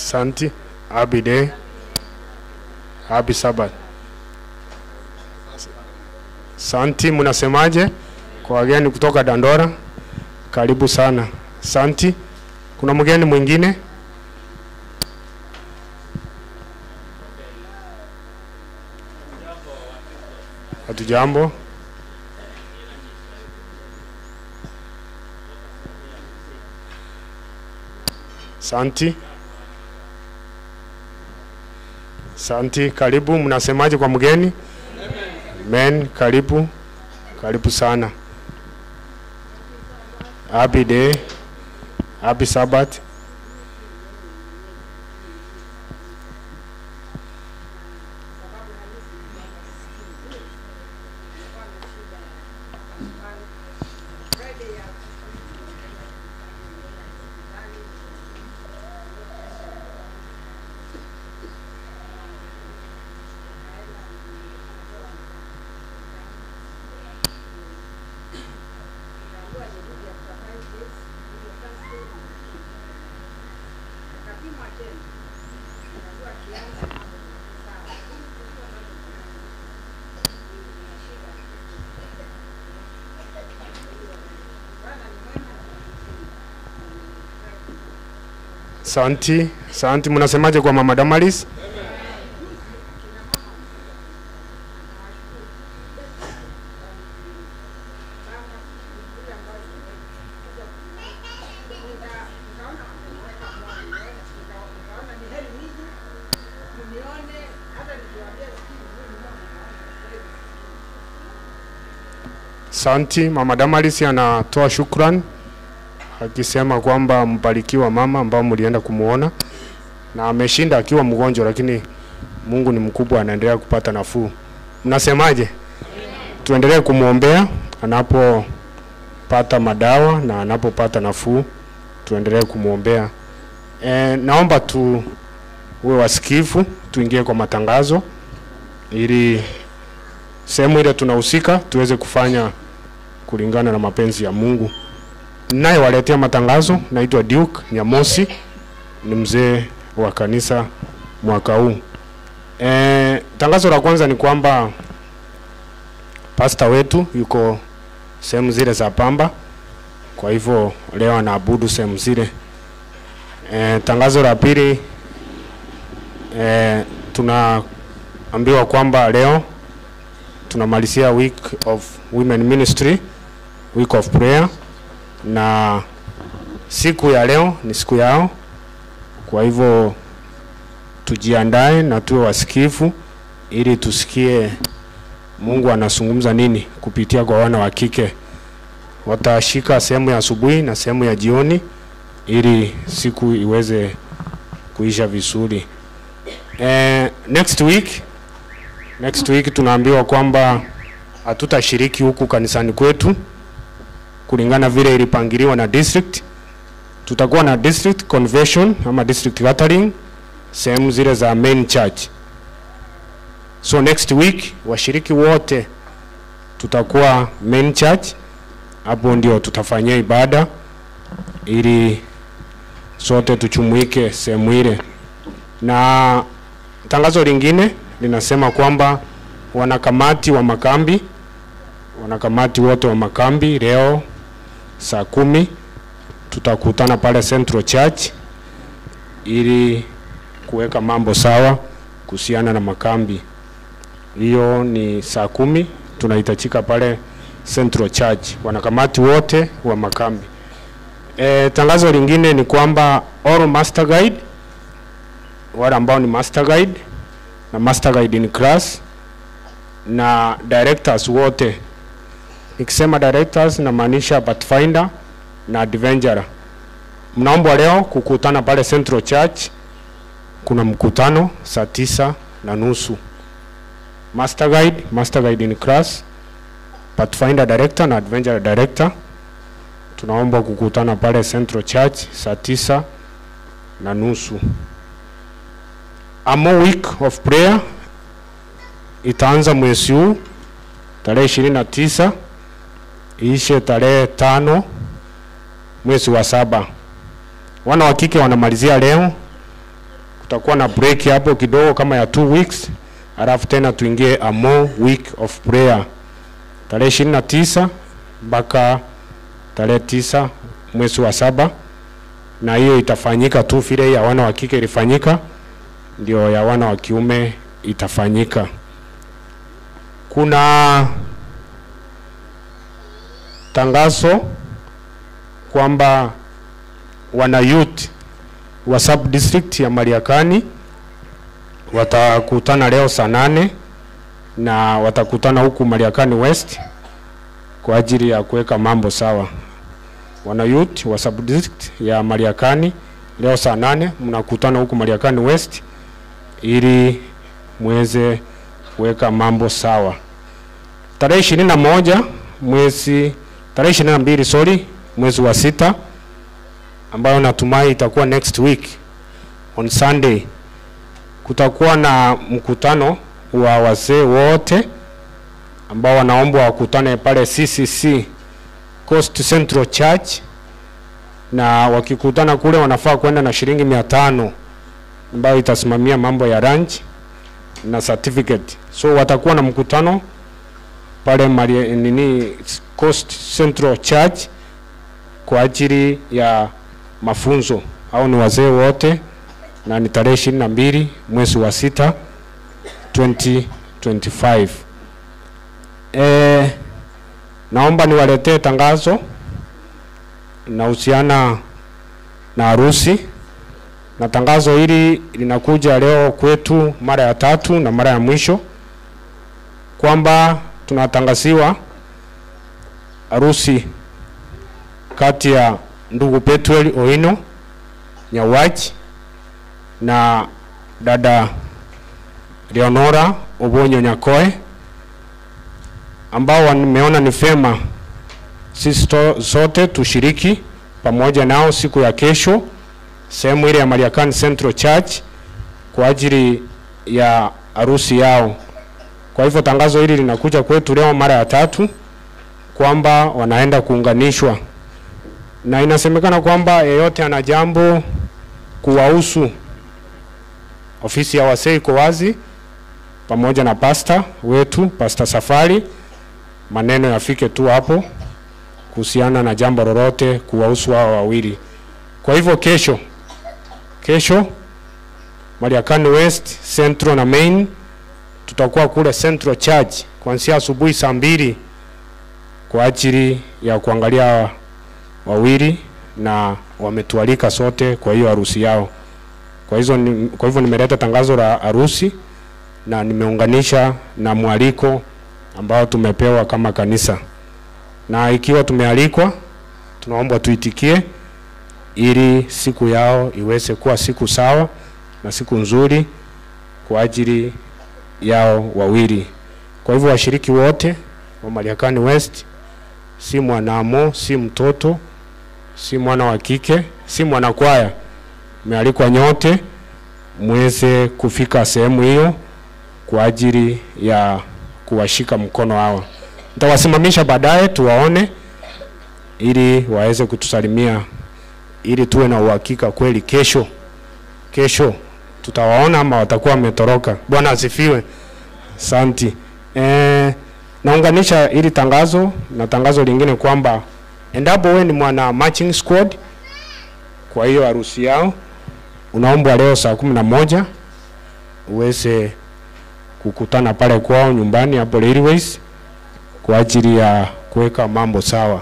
Santi. Happy day. Happy Sabbath. Santi, mnasemaje kwa wageni kutoka Dandora? Karibu sana. Santi. Kuna mgeni mwingine? Hatujambo. Santi. Santi, karibu. Mnasemaje kwa mgeni? Amen. Karibu. Karibu sana. Happy day. Happy Sabbath. Santi, Santi, mnasemaje kwa Mama Damaris? Santi, Mama Damaris anatoa shukrani akisema kwamba mbarikiwa mama ambao mlienda kumuona, na ameshinda akiwa mgonjwa, lakini Mungu ni mkubwa, anaendelea kupata nafuu. Mnasemaje? Tuendelee kumuombea anapopata madawa na anapopata nafuu, tuendelee kumuombea. Naomba tu uwe wasikivu, tuingie kwa matangazo ili sehemu ile tunahusika tuweze kufanya kulingana na mapenzi ya Mungu. Naye waletea matangazo, naitwa Duke Nyamosi, ni mzee wa kanisa mwaka huu. Tangazo la kwanza ni kwamba pastor wetu yuko sehemu zile za Pamba, kwa hivyo leo anaabudu sehemu zile. Tangazo la pili, tunaambiwa kwamba leo tunamalizia Week of Women Ministry, Week of Prayer, na siku ya leo ni siku yao. Kwa hivyo tujiandae na tuwe wasikivu ili tusikie Mungu anazungumza nini kupitia kwa wana wa kike. Watashika sehemu ya asubuhi na sehemu ya jioni ili siku iweze kuisha vizuri. Next week tunaambiwa kwamba hatutashiriki huku kanisani kwetu kulingana vile ilipangiliwa na district. Tutakuwa na district convention ama district gathering sehemu zile za main church. So next week washiriki wote tutakuwa main church, hapo ndio tutafanyia ibada ili sote tuchumuike sehemu ile. Na tangazo lingine linasema kwamba wanakamati wa makambi, wanakamati wote wa makambi leo saa 10 tutakutana pale Central Church ili kuweka mambo sawa kuhusiana na makambi. Hiyo ni saa 10 tunahitajika pale Central Church, wanakamati wote wa makambi. Tangazo lingine ni kwamba all master guide, wale ambao ni master guide na master guide in class na directors wote. Nikisema directors namaanisha Pathfinder na Adventurer. Mnaombwa leo kukutana pale Central Church, kuna mkutano saa 9:30. Master guide, master guide in class, Pathfinder director na Adventurer director, tunaomba kukutana pale Central Church saa 9:30. Amo week of prayer itaanza mwezi huu tarehe 29 iishe tarehe 5 mwezi wa 7. Wana wa kike wanamalizia leo, Kutakuwa na break hapo kidogo kama ya 2 weeks, alafu tena tuingie a more week of prayer tarehe 29 mpaka tarehe 9 mwezi wa 7, na hiyo itafanyika tu vile ya wana wa kike ilifanyika, ndio ya wana wa kiume itafanyika. Kuna tangazo kwamba wana youth wa sub district ya Mariakani watakutana leo saa 8 na watakutana huku Mariakani West kwa ajili ya kuweka mambo sawa. Wana youth wa sub district ya Mariakani leo saa 8 mnakutana huku Mariakani West ili muweze kuweka mambo sawa. Tarehe 21 mwezi, tarehe 22 sorry, mwezi wa 6, ambayo natumai itakuwa next week on Sunday, kutakuwa na mkutano wa wazee wote ambao wanaombwa wakutane pale CCC Coast Central Church, na wakikutana kule wanafaa kwenda na shilingi 500 ambayo itasimamia mambo ya lunch na certificate. So watakuwa na mkutano pale Coast Central Church kwa ajili ya mafunzo, au ni wazee wote, na ni tarehe 22 mwezi wa 6 2025. Naomba niwaletee tangazo inahusiana na harusi, na tangazo hili linakuja leo kwetu mara ya 3 na mara ya mwisho, kwamba tunatangaziwa harusi kati ya ndugu Petuel Oino Nyawachi na dada Leonora Obonyo Nyakoe, ambao wameona ni fema sisi sote tushiriki pamoja nao siku ya kesho sehemu ile ya Mariakani Central Church kwa ajili ya harusi yao. Kwa hivyo tangazo hili linakuja kwetu leo mara ya 3 kwamba wanaenda kuunganishwa, na inasemekana kwamba yeyote ana jambo kuwahusu, ofisi ya wasee iko wazi pamoja na pastor wetu, Pastor Safari. Maneno yafike tu hapo kuhusiana na jambo lolote kuwahusu hao wawili. Kwa hivyo kesho Mariakani West, Central na Main tutakuwa kule Central Church kuanzia asubuhi saa 2 kwa ajili ya kuangalia wawili, na wametualika sote kwa hiyo harusi yao. Kwa hivyo nimeleta tangazo la harusi na nimeunganisha na mwaliko ambao tumepewa kama kanisa. Na ikiwa tumealikwa, tunaomba tuitikie ili siku yao iweze kuwa siku sawa na siku nzuri kwa ajili yao wawili. Kwa hivyo washiriki wote wa Mariakani West, si mwanamo, si mtoto, si mwana wa kike, si mwana kwaya, mmealikwa nyote muweze kufika sehemu hiyo kwa ajili ya kuwashika mkono hawa. Nitawasimamisha baadaye tuwaone ili waweze kutusalimia, ili tuwe na uhakika kweli kesho tutawaona ama watakuwa wametoroka. Bwana asifiwe. Asante. Naunganisha ili tangazo na tangazo lingine kwamba endapo wewe ni mwana marching squad kwa hiyo harusi yao, unaombwa leo saa 11 uweze kukutana pale kwao nyumbani hapo Railways kwa ajili ya kuweka mambo sawa.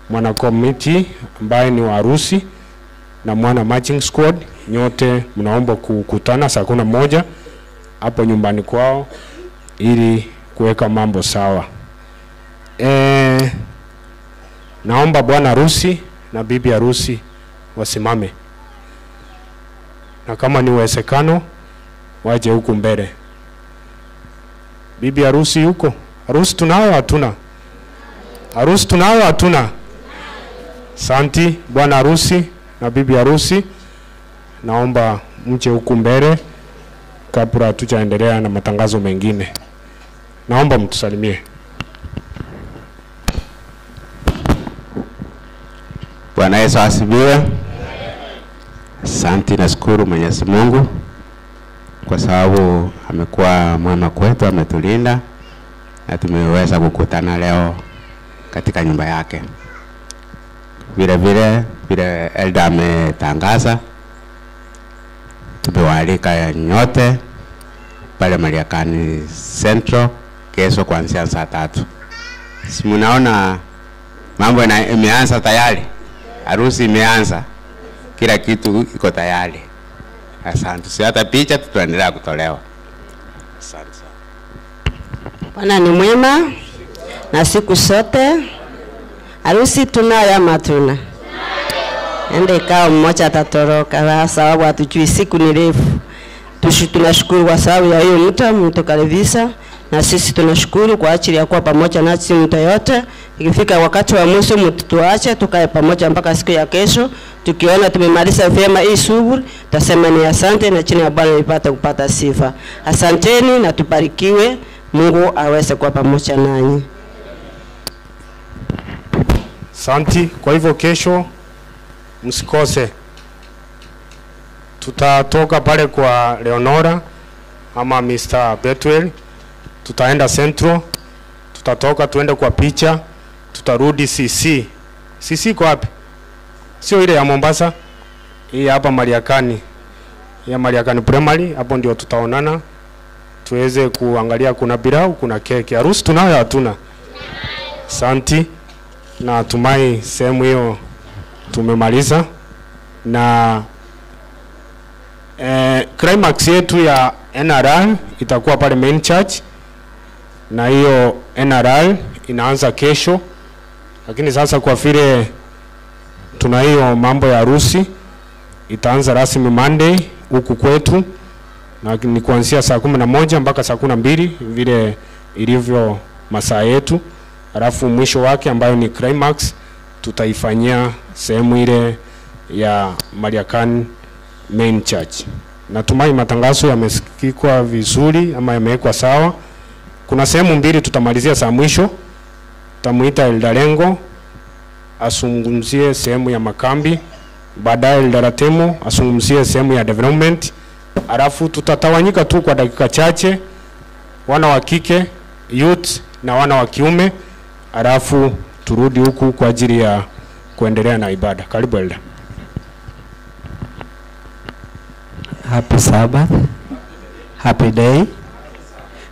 Mwana committee ambaye ni wa harusi na mwana marching squad, nyote mnaomba kukutana saa 11 hapo nyumbani kwao ili kuweka mambo sawa. Naomba bwana harusi na bibi harusi wasimame, na kama ni uwezekano waje huku mbele. Bibi harusi yuko? Harusi tunayo hatuna? Harusi tunayo hatuna? Santi. Bwana harusi na bibi harusi, naomba mje huku mbele kabla hatujaendelea na matangazo mengine. Naomba mtusalimie. Bwana Yesu asifiwe. Asante, nashukuru Mwenyezi Mungu kwa sababu amekuwa mwema kwetu, ametulinda na tumeweza kukutana leo katika nyumba yake. Vile vile vile Elda ametangaza, tumewaalika nyote pale Mariakani Central kesho kuanzia saa 3. Si mnaona mambo imeanza tayari, harusi imeanza, kila kitu iko tayari. Asante. Si hata picha tutaendelea kutolewa. Asante sana. Bwana ni mwema na siku sote. Harusi tunayo ama tuna? Ende ikawa mmoja atatoroka kwa sababu hatujui siku ni refu. Tunashukuru kwa sababu ya hiyo mtu mtukaribisha, na sisi tunashukuru kwa ajili ya kuwa pamoja nasi mtu yote. Ikifika wakati wa mwisho mtuache tukae pamoja mpaka siku ya kesho. Tukiona tumemaliza vyema hii shughuli, tutasema ni asante na chini ya Bwana ipate kupata sifa. Asanteni na tubarikiwe, Mungu aweze kuwa pamoja nanyi. Asante. Kwa hivyo kesho msikose. Tutatoka pale kwa Leonora ama Mr. Betwell, tutaenda Central, tutatoka tuende kwa picha, tutarudi CC. CC kwa wapi? Sio ile ya Mombasa, hii hapa Mariakani. Ya Mariakani Primary, hapo ndio tutaonana. Tuweze kuangalia kuna pilau, kuna keki. Harusi tunayo hatuna? Asante. Na tumai sehemu hiyo tumemaliza. Na climax yetu ya NRL itakuwa pale main church, na hiyo NRL inaanza kesho. Lakini sasa kwa vile tuna hiyo mambo ya harusi, itaanza rasmi Monday huku kwetu, na ni kuanzia saa 11 mpaka saa 12 vile ilivyo masaa yetu. Alafu mwisho wake ambayo ni climax tutaifanyia sehemu ile ya Mariakani Main Church. Natumai matangazo yamesikikwa vizuri ama yamewekwa sawa. Kuna sehemu mbili tutamalizia saa mwisho. Tutamuita Elda Lengo asungumzie sehemu ya makambi, baadaye Elda Ratemo asungumzie sehemu ya development. Alafu tutatawanyika tu kwa dakika chache, wana wa kike, youth na wana wa kiume, alafu turudi huku kwa ajili ya kuendelea na ibada. Karibu Elda. Happy Sabbath. Happy day.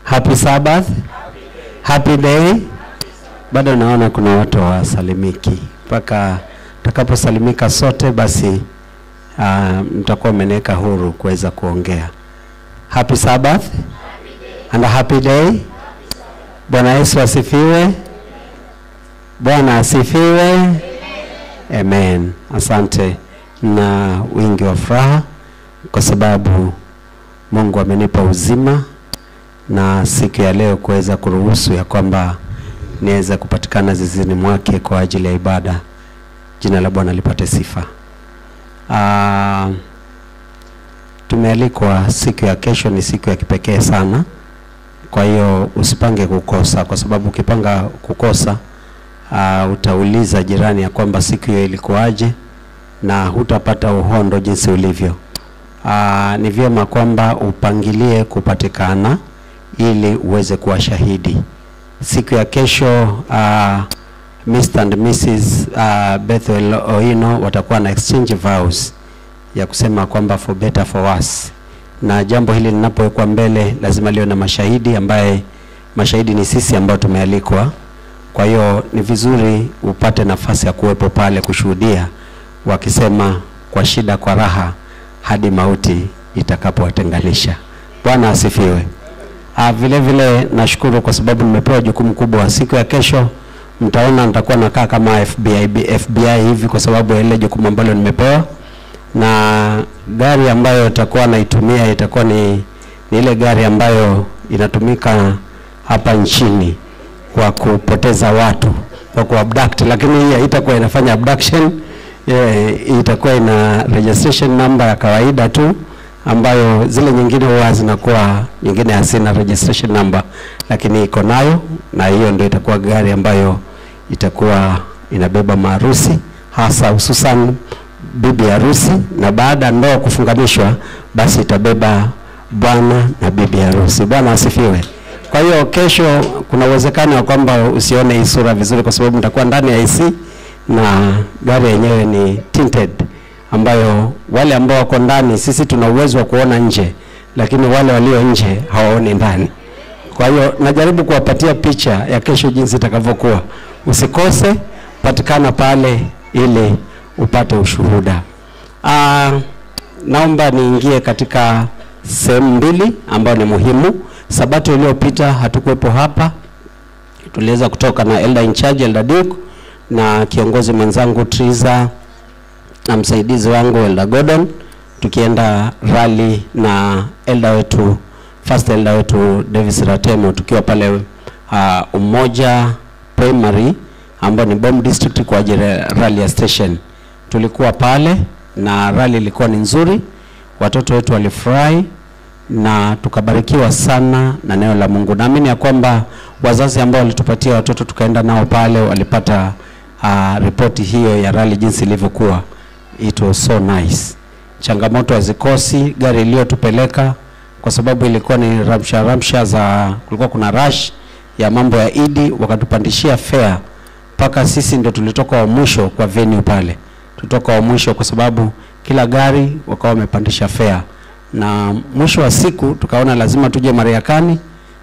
Happy Sabbath. Happy day. Bado naona kuna watu hawasalimiki. Mpaka tutakaposalimika sote basi mtakuwa mmeneka huru kuweza kuongea. Happy Sabbath and a happy day. Bwana Yesu asifiwe. Bwana asifiwe. Amen. Asante na wingi wa furaha kwa sababu Mungu amenipa uzima na siku ya leo kuweza kuruhusu ya kwamba niweze kupatikana zizini mwake kwa ajili ya ibada. Jina la Bwana lipate sifa. Tumealikwa siku ya kesho, ni siku ya kipekee sana. Kwa hiyo usipange kukosa, kwa sababu ukipanga kukosa utauliza jirani ya kwamba siku hiyo ilikuwaje na hutapata uhondo jinsi ulivyo. Ni vyema kwamba upangilie kupatikana ili uweze kuwa shahidi. Siku ya kesho Mr. and Mrs. Bethel Oino watakuwa na exchange vows ya kusema kwamba for better for worse. Na jambo hili linapowekwa mbele lazima liwe na mashahidi, ambaye mashahidi ni sisi ambao tumealikwa. Kwa hiyo ni vizuri upate nafasi ya kuwepo pale kushuhudia wakisema kwa shida kwa raha hadi mauti itakapowatenganisha. Bwana asifiwe. Vile vile nashukuru kwa sababu nimepewa jukumu kubwa. Siku ya kesho mtaona nitakuwa nakaa kama FBI hivi kwa sababu ya ile jukumu ambalo nimepewa. Na gari ambayo itakuwa naitumia itakuwa ni ile gari ambayo inatumika hapa nchini kwa kupoteza watu, kwa kuabduct, lakini hii haitakuwa inafanya abduction. Itakuwa ina registration number ya kawaida tu, ambayo zile nyingine huwa zinakuwa nyingine hazina registration number, lakini iko nayo, na hiyo ndio itakuwa gari ambayo itakuwa inabeba maharusi, hasa hususan bibi harusi, na baada ndoa kufunganishwa basi itabeba bwana na bibi harusi. Bwana asifiwe. Kwa hiyo kesho kuna uwezekano wa kwamba usione hii sura vizuri, kwa sababu nitakuwa ndani ya AC na gari yenyewe ni tinted, ambayo wale ambao wako ndani, sisi tuna uwezo wa kuona nje, lakini wale walio nje hawaoni ndani. Kwa hiyo najaribu kuwapatia picha ya kesho jinsi itakavyokuwa. Usikose, patikana pale ili upate ushuhuda. Naomba niingie katika sehemu mbili ambayo ni muhimu. Sabato iliyopita hatukuwepo hapa, tuliweza kutoka na elder in charge Elder Duke na kiongozi mwenzangu Triza na msaidizi wangu Elder Gordon, tukienda rally na elder wetu, first elder wetu Davis Ratemo, tukiwa pale Umoja Primary ambao ni Bomb District kwa ajili ya rally ya station. Tulikuwa pale na rally ilikuwa ni nzuri, watoto wetu walifurahi na tukabarikiwa sana na neno la Mungu. Naamini ya kwamba wazazi ambao walitupatia watoto tukaenda nao pale walipata ripoti hiyo ya rally jinsi ilivyokuwa. It was so nice. Changamoto hazikosi, gari iliyotupeleka kwa sababu ilikuwa ni ramsha ramsha za, kulikuwa kuna rush ya mambo ya Idi, wakatupandishia fare mpaka sisi ndio tulitoka wa mwisho kwa venue pale. Tutoka wa mwisho kwa sababu kila gari wakawa wamepandisha fare, na mwisho wa siku tukaona lazima tuje Mariakani,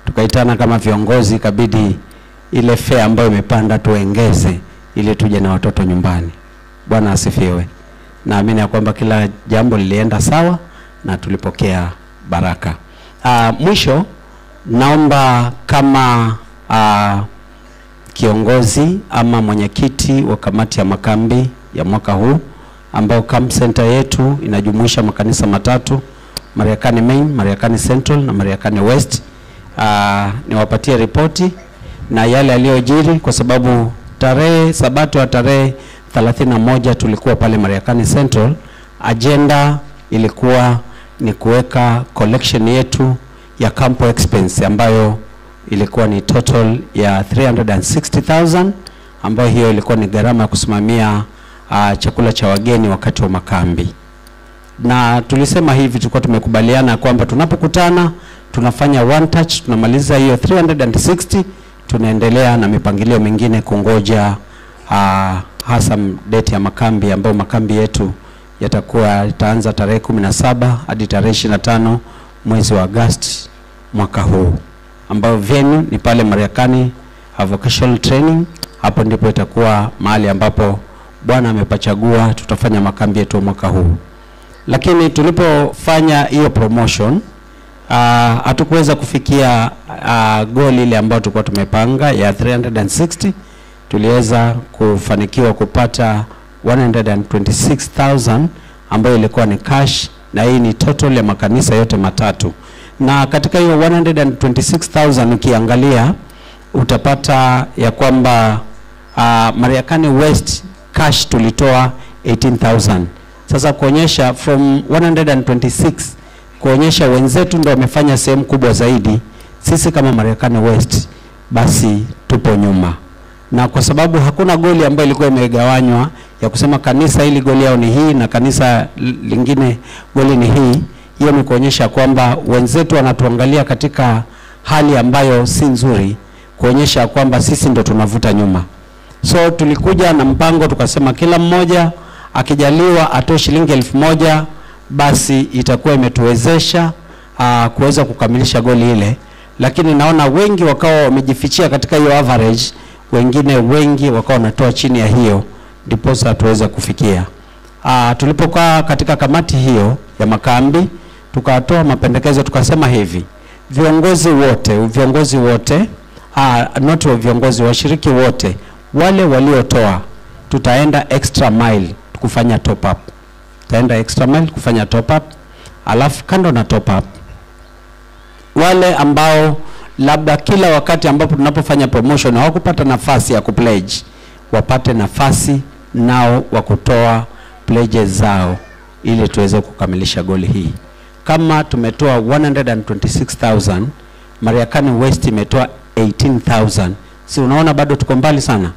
tukaitana kama viongozi, ikabidi ile fare ambayo imepanda tuongeze ili tuje na watoto nyumbani. Bwana asifiwe. Naamini ya kwamba kila jambo lilienda sawa na tulipokea baraka. Mwisho naomba kama kiongozi ama mwenyekiti wa kamati ya makambi ya mwaka huu, ambao camp center yetu inajumuisha makanisa matatu, Mariakani Main, Mariakani Central na Mariakani West, niwapatie ripoti na yale yaliyojiri, kwa sababu tarehe Sabato ya tarehe 31 tulikuwa pale Mariakani Central. Agenda ilikuwa ni kuweka collection yetu ya camp expense ambayo ilikuwa ni total ya 360,000, ambayo hiyo ilikuwa ni gharama ya kusimamia chakula cha wageni wakati wa makambi. Na tulisema hivi, tulikuwa tumekubaliana kwamba tunapokutana tunafanya one touch, tunamaliza hiyo 360, tunaendelea na mipangilio mingine kungoja hasa date ya makambi, ambayo makambi yetu yatakuwa itaanza tarehe 17 hadi tarehe 25 mwezi wa Agosti mwaka huu, ambayo venue ni pale Mariakani Vocational Training. Hapo ndipo itakuwa mahali ambapo Bwana amepachagua tutafanya makambi yetu mwaka huu. Lakini tulipofanya hiyo promotion hatukuweza kufikia goal ile ambayo tulikuwa tumepanga ya 360. Tuliweza kufanikiwa kupata 126,000 ambayo ilikuwa ni cash, na hii ni total ya makanisa yote matatu. Na katika hiyo 126,000 ukiangalia utapata ya kwamba Mariakani West cash tulitoa 18,000. Sasa kuonyesha from 126, kuonyesha wenzetu ndio wamefanya sehemu kubwa zaidi, sisi kama Mariakani West basi tupo nyuma. Na kwa sababu hakuna goli ambayo ilikuwa imegawanywa ya kusema kanisa hili goli yao ni hii na kanisa lingine goli ni hii, hiyo ni kuonyesha kwamba wenzetu wanatuangalia katika hali ambayo si nzuri, kuonyesha kwamba sisi ndo tunavuta nyuma. So tulikuja na mpango tukasema kila mmoja akijaliwa atoe shilingi 1,000, basi itakuwa imetuwezesha kuweza kukamilisha goli ile. Lakini naona wengi wakawa wamejifichia katika hiyo average, wengine wengi wakawa wanatoa chini ya hiyo, ndiposa tuweze kufikia. Tulipokaa katika kamati hiyo ya makambi tukatoa mapendekezo, tukasema hivi: viongozi wote not viongozi, washiriki wote wale waliotoa, tutaenda extra mile kufanya top up. Tutaenda extra mile kufanya top up. Alafu kando na top up, wale ambao labda kila wakati ambapo tunapofanya promotion hawakupata nafasi ya kupledge, wapate nafasi nao wa kutoa pledges zao ili tuweze kukamilisha goli hii. Kama tumetoa 126,000, Mariakani West imetoa 18,000. Si unaona bado tuko mbali sana?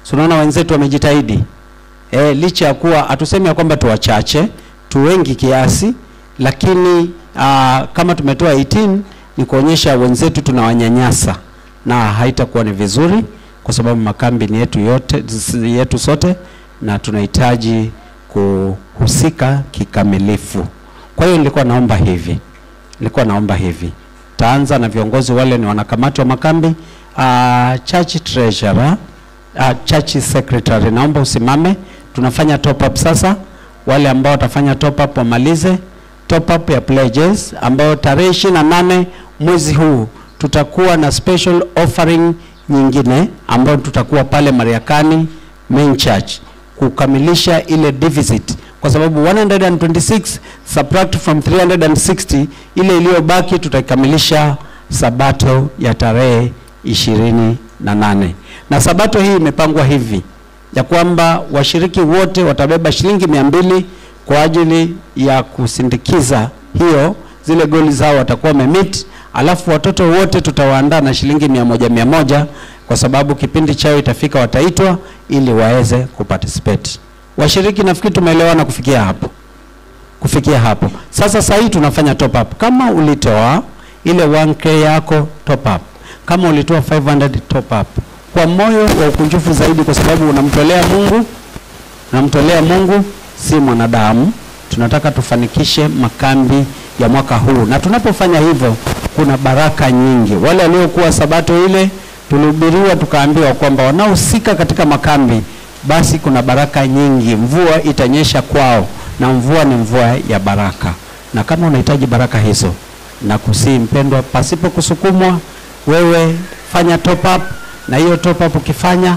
Si unaona wenzetu wamejitahidi? Licha ya kuwa hatusemi ya kwamba tu wachache, tu wengi kiasi, lakini kama tumetoa 18 ni kuonyesha wenzetu tunawanyanyasa, na haitakuwa ni vizuri kwa sababu makambi ni yetu yote, yetu sote, na tunahitaji kuhusika kikamilifu. Kwa hiyo nilikuwa naomba hivi. Taanza na viongozi wale ni wanakamati wa makambi. Church treasurer, church secretary, naomba usimame. Tunafanya top up sasa. Wale ambao watafanya top up wamalize top up ya pledges, ambayo tarehe 28 mwezi huu tutakuwa na special offering nyingine ambayo tutakuwa pale Mariakani Main Church kukamilisha ile deficit, kwa sababu 126 subtract from 360, ile iliyobaki tutakamilisha sabato ya tarehe 28. Na sabato hii imepangwa hivi ya kwamba washiriki wote watabeba shilingi 200 kwa ajili ya kusindikiza hiyo, zile goli zao watakuwa wamemit. Alafu watoto wote tutawaandaa na shilingi 100 kwa sababu kipindi chao itafika wataitwa ili waweze kuparticipate. Washiriki, nafikiri tumeelewana kufikia hapo. Kufikia hapo. Sasa hii tunafanya top up. Kama ulitoa ile 1K yako, top up. Kama ulitoa 500, top up. Kwa moyo wa ukunjufu zaidi, kwa sababu unamtolea Mungu, unamtolea Mungu, si mwanadamu. Tunataka tufanikishe makambi ya mwaka huu, na tunapofanya hivyo kuna baraka nyingi. Wale waliokuwa sabato ile tulihubiriwa tukaambiwa kwamba wanaohusika katika makambi, basi kuna baraka nyingi, mvua itanyesha kwao, na mvua ni mvua ya baraka. Na kama unahitaji baraka hizo, na kusii mpendwa, pasipo kusukumwa, wewe fanya top up, na hiyo top up ukifanya,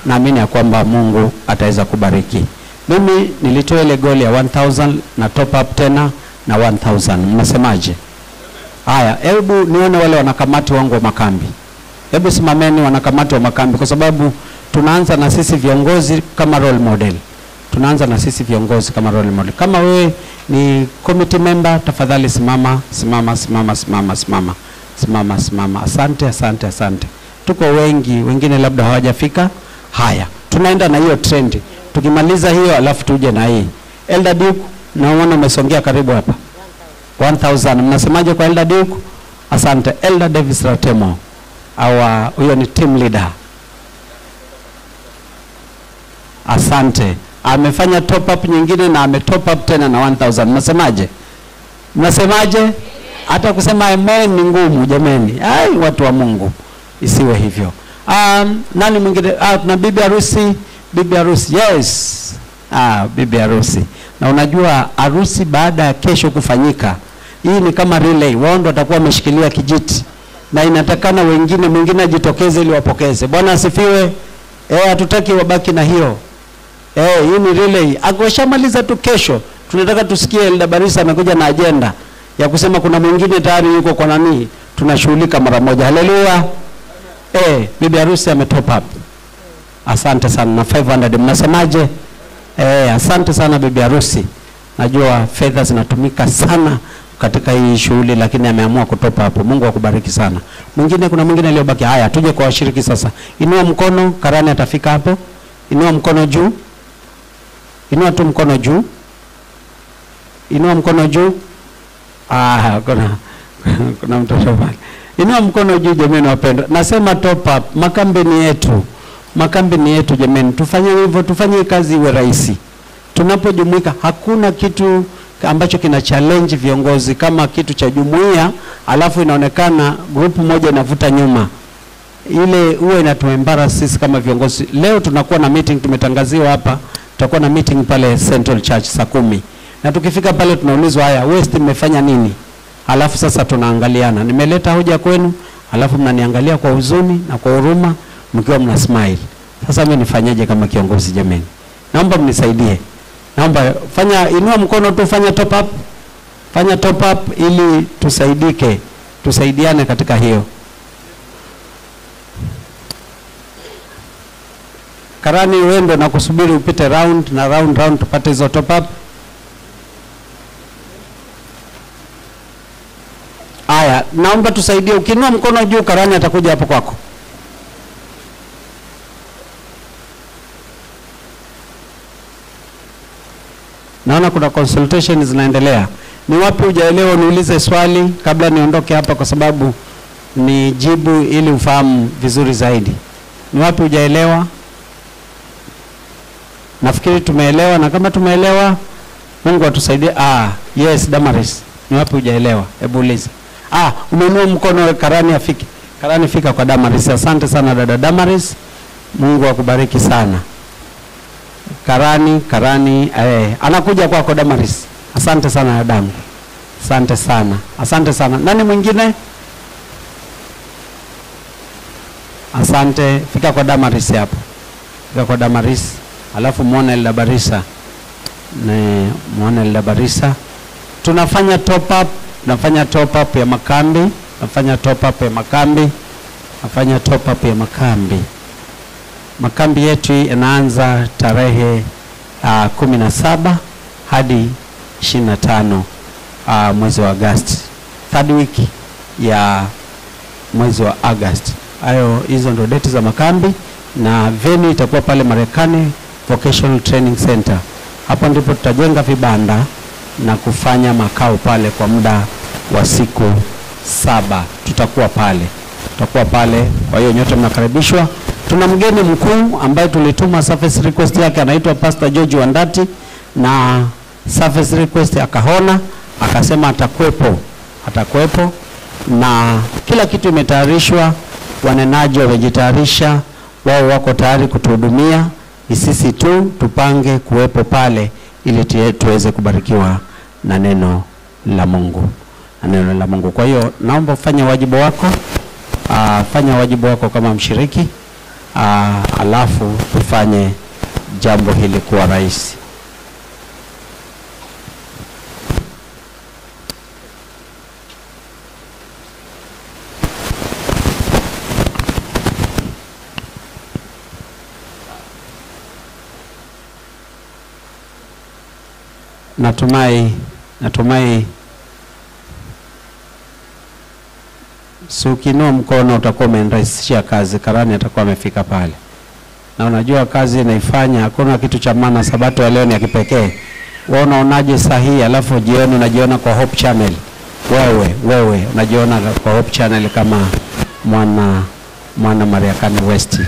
naamini ya kwamba Mungu ataweza kubariki. Mimi nilitoa ile goal ya 1000 na top up tena na 1000. Mnasemaje? Haya, hebu nione wale wanakamati wangu wa makambi. Hebu simameni wanakamati wa makambi, kwa sababu tunaanza na sisi viongozi kama role model. Tunaanza na sisi viongozi kama role model. Kama wewe ni committee member, tafadhali simama, simama, simama, simama, simama. Simama, simama. Asante, asante, asante. Tuko wengi, wengine labda hawajafika. Haya, tunaenda na hiyo trend. Tukimaliza hiyo alafu tuje na hii. Elder Duke, naona umesongea karibu hapa. 1000. Mnasemaje kwa Elder Duke? Asante. Elder Davis Ratemo, our huyo ni team leader. Asante. Amefanya top up nyingine na ame top up tena na 1000. Mnasemaje? Mnasemaje? Hata kusema amen ni ngumu jameni. Ai, watu wa Mungu, isiwe hivyo. Nani mwingine? Tuna bibi harusi. Bibi harusi, yes. Bibi harusi. Na unajua harusi baada ya kesho kufanyika, hii ni kama relay. Wao ndio watakuwa wameshikilia kijiti, na inatakana wengine, mwingine ajitokeze ili wapokeze. Bwana asifiwe. Hatutaki wabaki na hiyo. Hii ni relay. Akishamaliza tu kesho, tunataka tusikie Elder Barisa amekuja na agenda ya kusema kuna mwingine tayari yuko kwa nani, tunashughulika mara moja. Haleluya. Bibi harusi ame top up. Asante sana na 500. Mnasemaje? Asante sana bibi harusi. Najua fedha zinatumika sana katika hii shughuli, lakini ameamua kutopa hapo. Mungu akubariki sana. Mwingine, kuna mwingine aliyobaki? Haya, tuje kwa washiriki sasa. Inua mkono, karani atafika hapo. Inua mkono juu. Inua tu mkono juu. Inua mkono juu. Kuna mtoto pale. Inua mkono juu jamani wapendwa. Nasema top up, makambi ni yetu. Makambi ni yetu jamani. Tufanye hivyo, tufanye kazi iwe rahisi. Tunapojumuika hakuna kitu ambacho kina challenge viongozi kama kitu cha jumuiya, alafu inaonekana group moja inavuta nyuma. Ile huwa inatuembarrass sisi kama viongozi. Leo tunakuwa na meeting, tumetangaziwa hapa, tutakuwa na meeting pale Central Church saa 10. Na tukifika pale tunaulizwa, haya West mmefanya nini? Alafu sasa tunaangaliana. Nimeleta hoja kwenu, alafu mnaniangalia kwa huzuni na kwa huruma mkiwa mna smile. Sasa mimi nifanyeje kama kiongozi jameni? Naomba mnisaidie. Naomba fanya, inua mkono tu, fanya top up. Fanya top up ili tusaidike, tusaidiane katika hiyo. Karani wendo na kusubiri upite round na round round tupate hizo top up. Aya, naomba tusaidie. Ukiinua mkono juu, karani atakuja hapo kwako. Naona kuna consultation zinaendelea. Ni wapi hujaelewa niulize swali kabla niondoke hapa, kwa sababu ni jibu ili ufahamu vizuri zaidi. Ni wapi hujaelewa? Nafikiri tumeelewa, na kama tumeelewa Mungu atusaidie. Yes, Damaris. Ni wapi hujaelewa? Hebu uliza. Umeinua mkono, karani afike. Karani fika kwa Damaris. Asante sana dada Damaris. Mungu akubariki sana. Karani anakuja kwako Damaris. Asante sana dadangu. Asante sana. Asante sana. Nani mwingine? Asante, fika kwa Damaris hapo. Fika kwa Damaris. Alafu muone Elda Barisa. Muone Elda Barisa. Tunafanya top up, tunafanya top up ya makambi, tunafanya top up ya makambi, tunafanya top up ya makambi. Makambi yetu inaanza tarehe 17 hadi 25 mwezi wa Agosti. Third week ya mwezi wa Agosti. Hayo, hizo ndio date za makambi, na venue itakuwa pale Marekani Vocational Training Center. Hapo ndipo tutajenga vibanda na kufanya makao pale kwa muda wa siku 7. Tutakuwa pale. Tutakuwa pale. Kwa hiyo nyote mnakaribishwa. Tuna mgeni mkuu ambaye tulituma service request yake, anaitwa Pastor George Wandati, na service request akahona, akasema atakuepo. Atakuepo, na kila kitu imetayarishwa, wanenaji wamejitayarisha, wao wako tayari kutuhudumia. Ni sisi tu tupange kuwepo pale ili tuweze kubarikiwa na neno la Mungu. Na neno la Mungu. Kwa hiyo naomba fanya wajibu wako. Fanya wajibu wako kama mshiriki. Alafu tufanye jambo hili kuwa rahisi. Natumai si ukiinua mkono utakuwa umerahisishia kazi. Karani atakuwa amefika pale. Na unajua kazi inaifanya, hakuna kitu cha maana. Sabato ya leo ni ya kipekee. Wewe unaonaje sahihi, alafu jioni unajiona kwa Hope Channel. Wewe unajiona kwa Hope Channel kama mwana Mariakani West.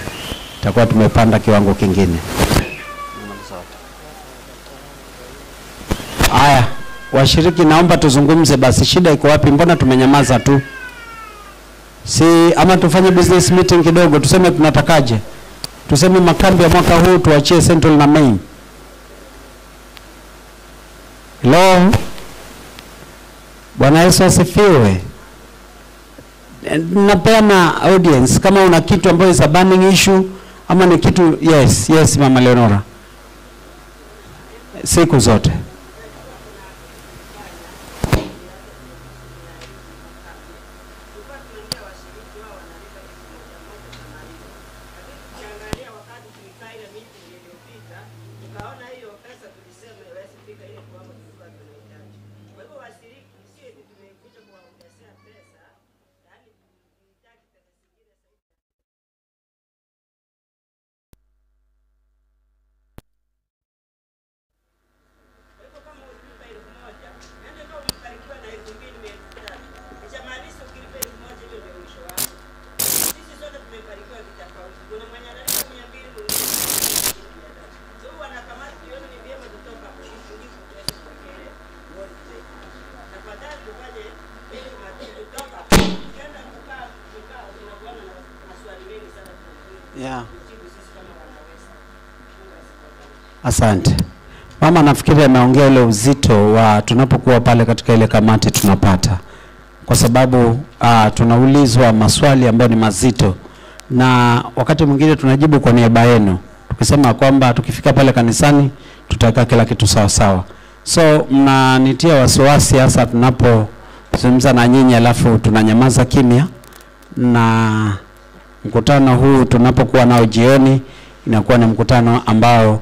Itakuwa tumepanda kiwango kingine. Aya, washiriki naomba tuzungumze basi, shida iko wapi? Mbona tumenyamaza tu? Si ama tufanye business meeting kidogo, tuseme tunatakaje? Tuseme makambi ya mwaka huu tuachie Central na Main. Hello. Bwana Yesu asifiwe. Napeana audience kama una kitu ambayo is a burning issue ama ni kitu. Yes, yes Mama Leonora. Siku zote. Yeah. Asante. Mama nafikiri ameongea ile uzito wa tunapokuwa pale katika ile kamati tunapata. Kwa sababu tunaulizwa maswali ambayo ni mazito, na wakati mwingine tunajibu kwa niaba yenu tukisema kwamba tukifika pale kanisani tutaweka kila kitu sawa sawa. So mnanitia wasiwasi hasa tunapozungumza na nyinyi alafu tunanyamaza kimya. Na mkutano huu tunapokuwa nao jioni inakuwa ni mkutano ambao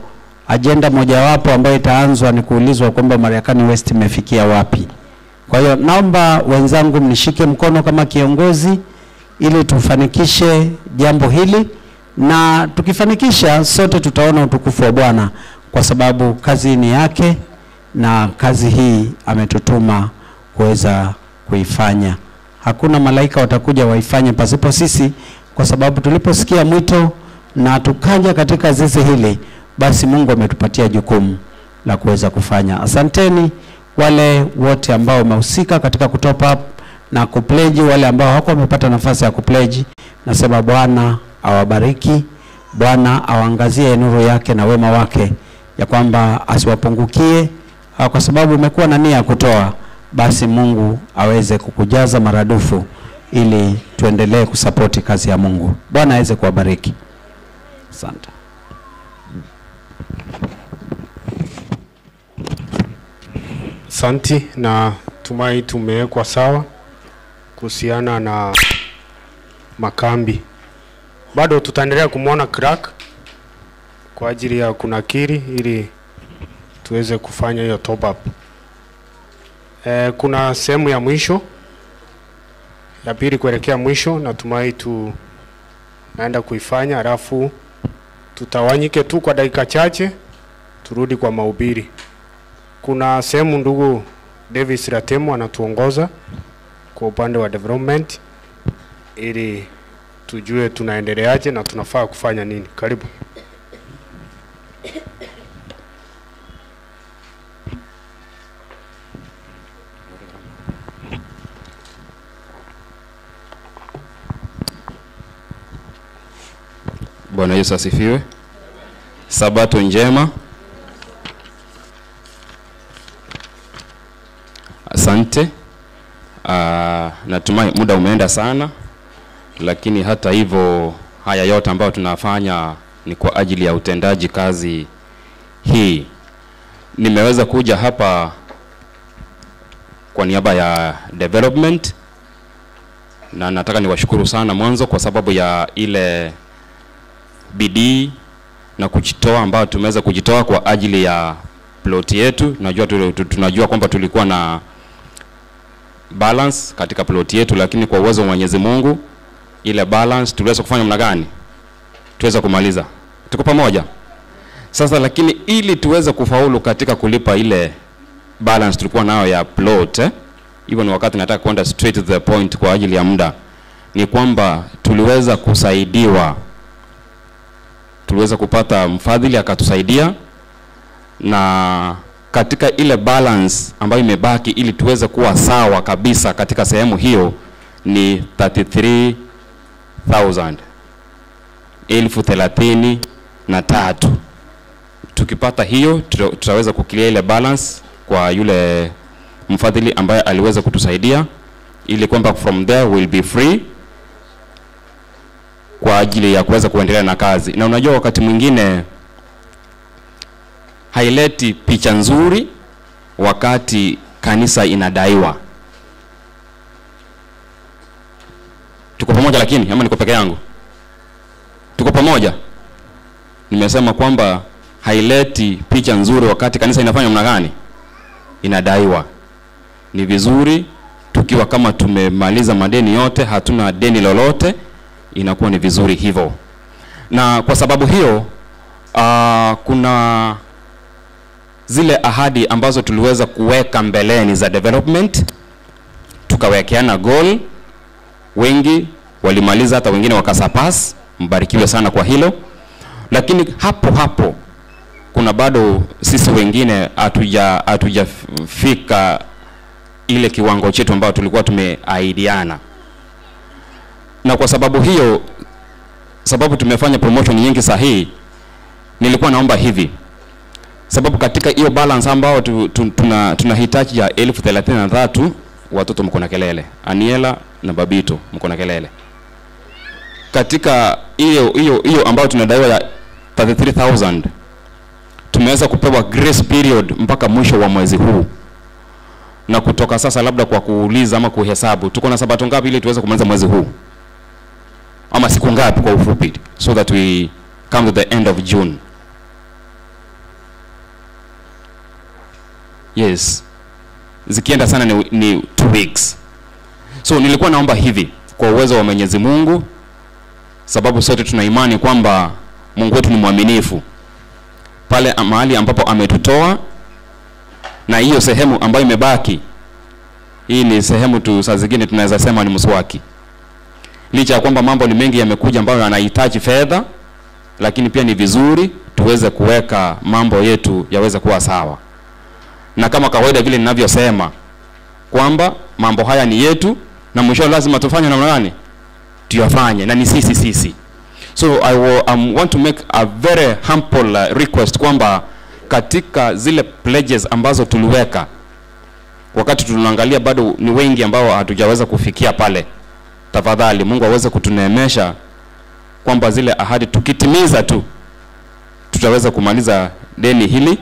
agenda mojawapo ambayo itaanzwa ni kuulizwa kwamba Mariakani West imefikia wapi. Kwa hiyo naomba wenzangu mnishike mkono kama kiongozi ili tufanikishe jambo hili, na tukifanikisha sote tutaona utukufu wa Bwana, kwa sababu kazi ni yake na kazi hii ametutuma kuweza kuifanya. Hakuna malaika watakuja waifanye pasipo sisi, kwa sababu tuliposikia mwito na tukaja katika zizi hili, basi Mungu ametupatia jukumu la kuweza kufanya. Asanteni wale wote ambao wamehusika katika kutop up na kupledge, wale ambao hawakuwa wamepata nafasi ya kupledge, nasema Bwana awabariki, Bwana awaangazie nuru yake na wema wake, ya kwamba asiwapungukie, kwa sababu umekuwa na nia ya kutoa, basi Mungu aweze kukujaza maradufu ili tuendelee kusapoti kazi ya Mungu. Bwana aweze kuwabariki. Asante. Asante, na tumai tumewekwa sawa kuhusiana na makambi. Bado tutaendelea kumuona crack kwa ajili ya kunakiri ili tuweze kufanya hiyo top up. Kuna sehemu ya mwisho ya pili kuelekea mwisho, natumai tu naenda kuifanya, alafu tutawanyike tu kwa dakika chache turudi kwa mahubiri. Kuna sehemu ndugu Davis Ratemo anatuongoza kwa upande wa development ili tujue tunaendeleaje na tunafaa kufanya nini. Karibu. Bwana Yesu asifiwe. Sabato njema. Asante. Natumai muda umeenda sana, lakini hata hivyo haya yote ambayo tunafanya ni kwa ajili ya utendaji kazi hii. Nimeweza kuja hapa kwa niaba ya development, na nataka niwashukuru sana mwanzo kwa sababu ya ile bidii na kujitoa ambayo tumeweza kujitoa kwa ajili ya plot yetu. Tunajua kwamba tulikuwa na balance katika plot yetu, lakini kwa uwezo wa Mwenyezi Mungu ile balance tuliweza kufanya namna gani? Tuweza kumaliza. Tuko pamoja. Sasa lakini ili tuweze kufaulu katika kulipa ile balance tulikuwa nayo ya plot, hivyo ni wakati nataka kwenda straight to the point kwa ajili ya muda, ni kwamba tuliweza kusaidiwa. Tuliweza kupata mfadhili akatusaidia, na katika ile balance ambayo imebaki ili tuweze kuwa sawa kabisa katika sehemu hiyo ni 33,000, 33,000. Tukipata hiyo tutaweza kuclear ile balance kwa yule mfadhili ambaye aliweza kutusaidia, ili kwamba from there we'll be free kwa ajili ya kuweza kuendelea na kazi. Na unajua wakati mwingine haileti picha nzuri wakati kanisa inadaiwa. Tuko pamoja lakini ama niko peke yangu? Tuko pamoja. Nimesema kwamba haileti picha nzuri wakati kanisa inafanya namna gani? Inadaiwa. Ni vizuri tukiwa kama tumemaliza madeni yote, hatuna deni lolote, inakuwa ni vizuri hivyo. Na kwa sababu hiyo kuna zile ahadi ambazo tuliweza kuweka mbeleni za development, tukawekeana goal, wengi walimaliza, hata wengine wakasurpass. Mbarikiwe sana kwa hilo. Lakini hapo hapo kuna bado sisi wengine hatujafika ile kiwango chetu ambayo tulikuwa tumeahidiana. Na kwa sababu hiyo, sababu tumefanya promotion nyingi sahihi, nilikuwa naomba hivi, sababu katika hiyo balance ambao tunahitaji ya 33,000, watoto mko na kelele, Aniela na Babito mko na kelele. Katika hiyo ambayo tunadaiwa ya 33,000, tumeweza kupewa grace period mpaka mwisho wa mwezi huu. Na kutoka sasa labda kwa kuuliza ama kuhesabu, tuko na sabato ngapi ili tuweze kumaliza mwezi huu? Ama siku ngapi kwa ufupi, so that we come to the end of June. Yes. Zikienda sana ni 2 weeks. So nilikuwa naomba hivi kwa uwezo wa Mwenyezi Mungu, sababu sote tuna imani kwamba Mungu wetu ni mwaminifu. Pale mahali ambapo ametutoa Na hiyo sehemu ambayo imebaki, hii ni sehemu tu saa zingine tunaweza sema ni mswaki. Licha ya kwamba mambo ni mengi yamekuja ambayo yanahitaji fedha, lakini pia ni vizuri tuweze kuweka mambo yetu yaweze kuwa sawa. Na kama kawaida vile ninavyosema kwamba mambo haya ni yetu na mwisho lazima tufanye namna gani? Tuyafanye, na ni sisi. So I will, want to make a very humble request kwamba katika zile pledges ambazo tuliweka, wakati tunaangalia bado ni wengi ambao hatujaweza kufikia pale. Tafadhali Mungu aweze kutuneemesha kwamba zile ahadi tukitimiza tu tutaweza kumaliza deni hili,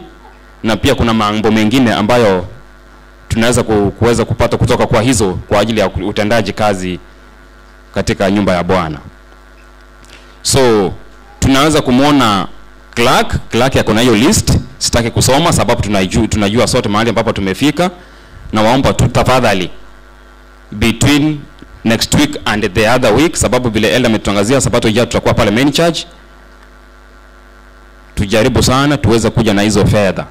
na pia kuna mambo mengine ambayo tunaweza kuweza kupata kutoka kwa hizo kwa ajili ya utendaji kazi katika nyumba ya Bwana. So tunaweza kumuona clerk yako na hiyo list. Sitaki kusoma sababu tunajua sote mahali ambapo tumefika, na waomba tu tafadhali between next week and the other week, sababu vile elder ametutangazia sabato ijayo tutakuwa pale main church, tujaribu sana tuweze kuja na hizo fedha.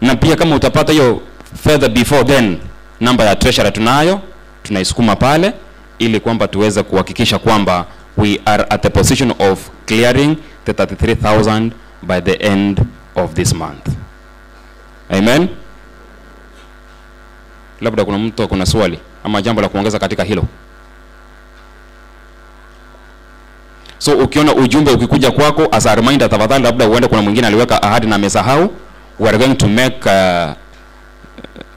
Na pia kama utapata hiyo fedha before then, namba ya treasurer tunayo, tunaisukuma pale ili kwamba tuweze kuhakikisha kwamba we are at the position of clearing the 33,000 by the end of this month. Amen. Labda kuna mtu kuna swali ama jambo la kuongeza katika hilo. So ukiona ujumbe ukikuja kwako as a reminder, tafadhali, labda uende kuna mwingine aliweka ahadi na amesahau, we are going to make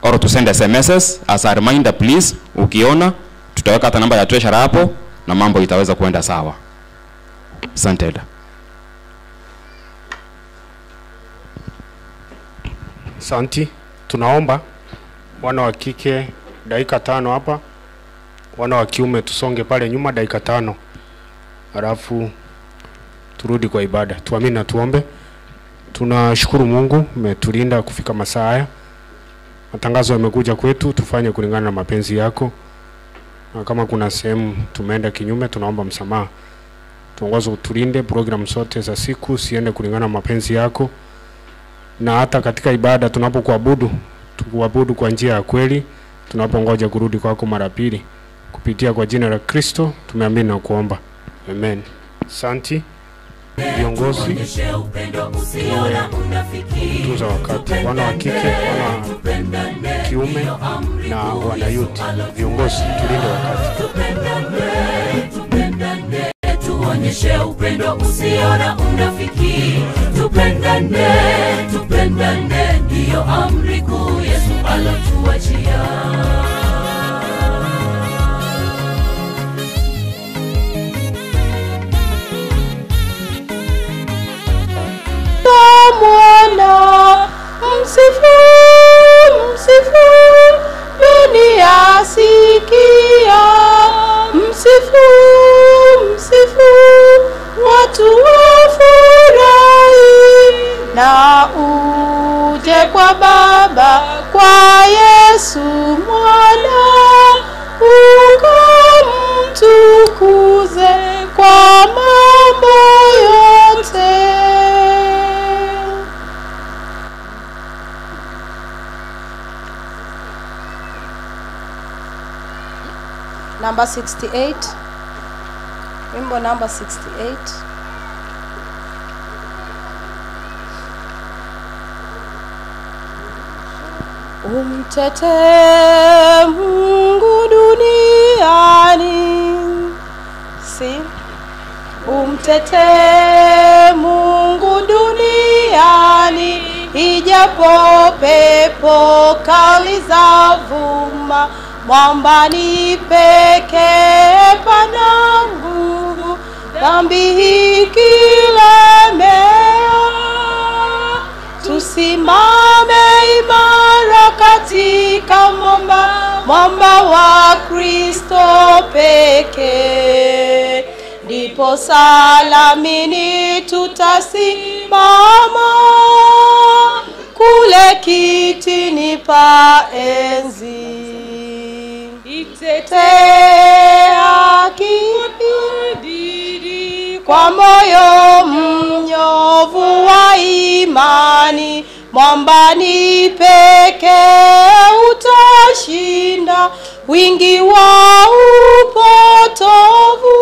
or to send SMSs as a reminder please. Ukiona tutaweka hata namba ya treasurer hapo na mambo itaweza kuenda sawa. Asante. Asante. Tunaomba wana wa kike dakika 5 hapa, wana wa kiume tusonge pale nyuma dakika 5, halafu turudi kwa ibada. Tuamini na tuombe. Tunashukuru Mungu umetulinda kufika masaa haya. Matangazo yamekuja kwetu, tufanye kulingana na mapenzi yako. Na kama kuna sehemu tumeenda kinyume, tunaomba msamaha. Tuongoze, utulinde program zote za siku siende kulingana na mapenzi yako. Na hata katika ibada tunapokuabudu, tukuabudu kwa njia ya kweli, tunapongoja kurudi kwako mara pili. Kupitia kwa jina la Kristo tumeamini na kuomba. Amen. Asante viongozi, tunza wakati, wana wa kike, wana wa kiume na wana youth. Viongozi tulinde wakati. Tupendane, tuonyeshe upendo usio na unafiki. Tupendane, tupendane, ndiyo amri kuu Yesu alotuachia. Mwana msifu, msifu, dunia sikia. Msifu, msifu, watu wafurahi. Na uje kwa Baba, kwa Yesu Mwana, ukamtukuze kwa mambo yote. Number 68, wimbo number 68. Umtete Mungu duniani, si umtete Mungu duniani, ijapo pepo kali za vuma, mwamba ni pekee pana nguvu, dhambi ikilemea, tusimame imara katika mwamba, mwamba wa Kristo pekee. Ndipo salamini tutasimama kule kitini pa enzi. Itetea kibidi kwa moyo mnyovu wa imani, Mwambani pekee utashinda wingi wa upotovu.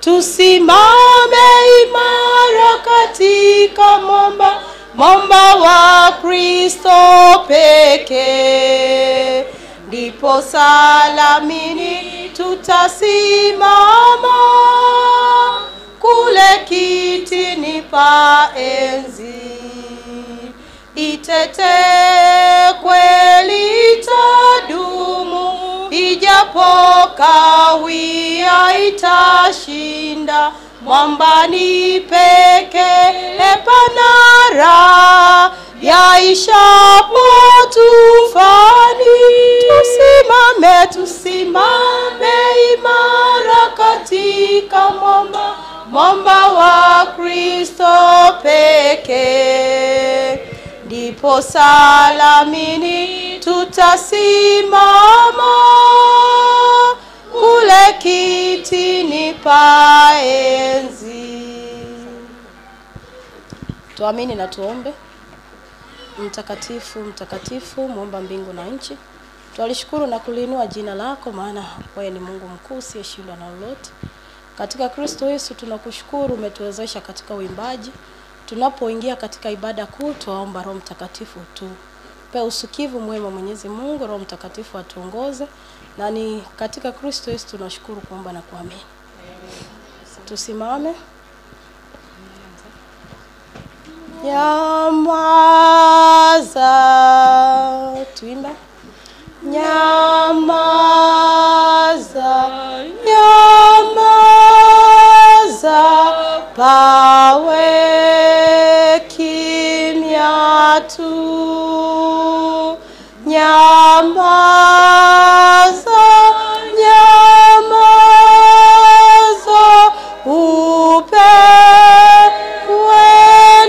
Tusimame imara katika mwamba, mwamba wa Kristo pekee. Ndipo salamini tutasimama kule kitini pa enzi. Itete kweli itadumu, ijapo kawia itashinda. Mwambani pekee pana raha, yaishapo tufani. Tusimame, tusimame imara katika mwamba, mwamba wa Kristo pekee. Ndipo salamini tutasimama kule kitini pa enzi. Tuamini na tuombe. Mtakatifu, mtakatifu, muumba mbingu na nchi, twalishukuru na kuliinua jina lako, maana wewe ni Mungu mkuu usiyeshindwa na lolote. Katika Kristo Yesu tunakushukuru, umetuwezesha katika uimbaji. Tunapoingia katika ibada kuu, tuomba Roho Mtakatifu tupe usikivu mwema. Mwenyezi Mungu, Roho Mtakatifu atuongoze, na ni katika Kristo Yesu tunashukuru kuomba na kuamini. Tusimame. Nyamaza, tuimba. Nyamaza, nyamaza, pawe kimya tu. Nyamaza, nyamaza, upewe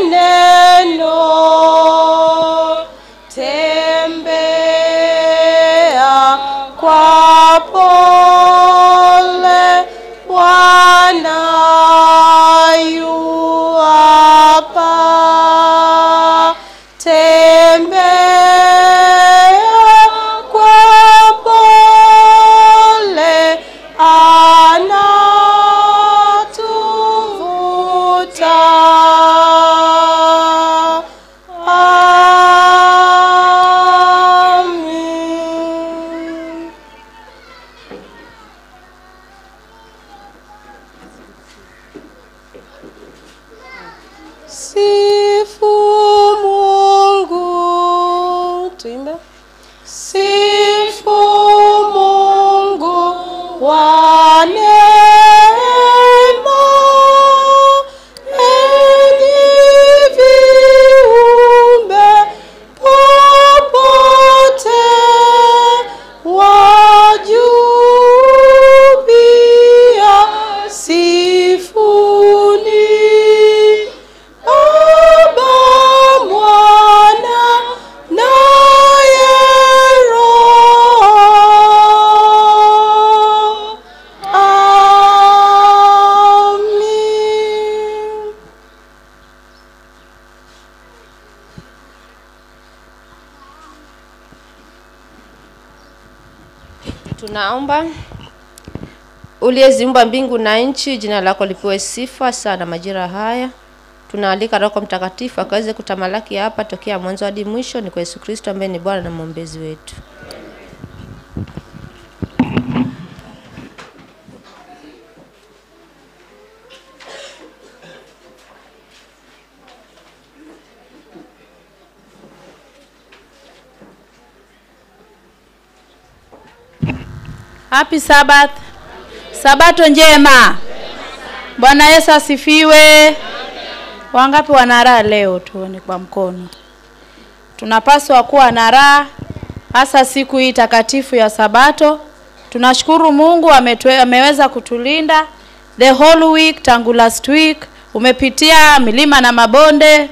neno. Tembea kwa pole, Bwana yu hapa. Tembea kwa pole, anatuvuta. Amin. Sifu Mungu, tuimbe. Sifu Mungu wa neema, enyi viumbe popote, wa juu pia sifuni. Baba, Mwana, naye Roho. Amin. Tunaomba. Uliyeziumba mbingu na nchi, jina lako lipewe sifa sana majira haya. Tunaalika Roho Mtakatifu akaweze kutamalaki hapa tokea mwanzo hadi mwisho. Ni kwa Yesu Kristo ambaye ni Bwana na mwombezi wetu. Happy Sabbath. Sabato njema. Bwana Yesu asifiwe. Wangapi wana raha leo? Tuone kwa mkono. Tunapaswa kuwa na raha hasa siku hii takatifu ya Sabato. Tunashukuru Mungu ameweza kutulinda the whole week, tangu last week. Umepitia milima na mabonde,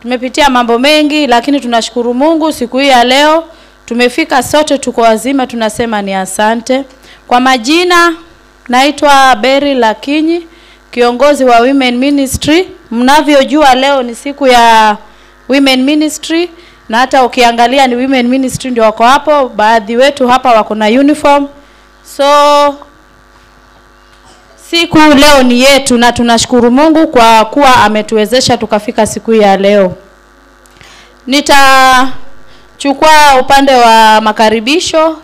tumepitia mambo mengi, lakini tunashukuru Mungu siku hii ya leo tumefika sote, tuko wazima, tunasema ni asante. Kwa majina naitwa Berry Lakinyi, kiongozi wa Women Ministry. Mnavyojua leo ni siku ya Women Ministry, na hata ukiangalia ni Women Ministry ndio wako hapo. Baadhi wetu hapa wako na uniform. So siku leo ni yetu na tunashukuru Mungu kwa kuwa ametuwezesha tukafika siku ya leo. Nitachukua upande wa makaribisho,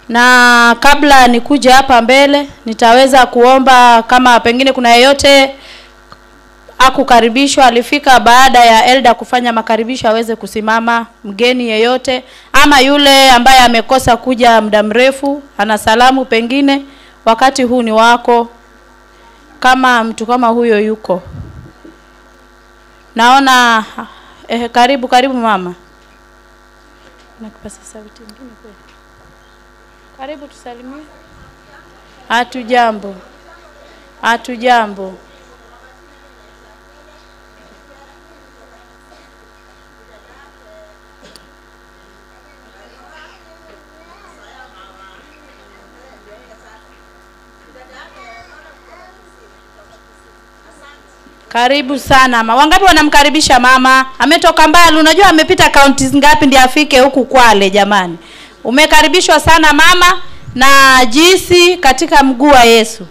na kabla nikuja hapa mbele nitaweza kuomba kama pengine kuna yeyote akukaribishwa, alifika baada ya elder kufanya makaribisho aweze kusimama, mgeni yeyote ama yule ambaye amekosa kuja muda mrefu ana salamu, pengine wakati huu ni wako, kama mtu kama huyo yuko. Naona karibu karibu mama. Nakipasa sauti nyingine kweli. Karibu tusalimie. Hatujambo. Hatujambo. Karibu sana mama. Wangapi wanamkaribisha mama? Ametoka mbali, unajua amepita counties ngapi ndiye afike huku Kwale jamani. Umekaribishwa sana mama na jinsi katika mguu wa Yesu.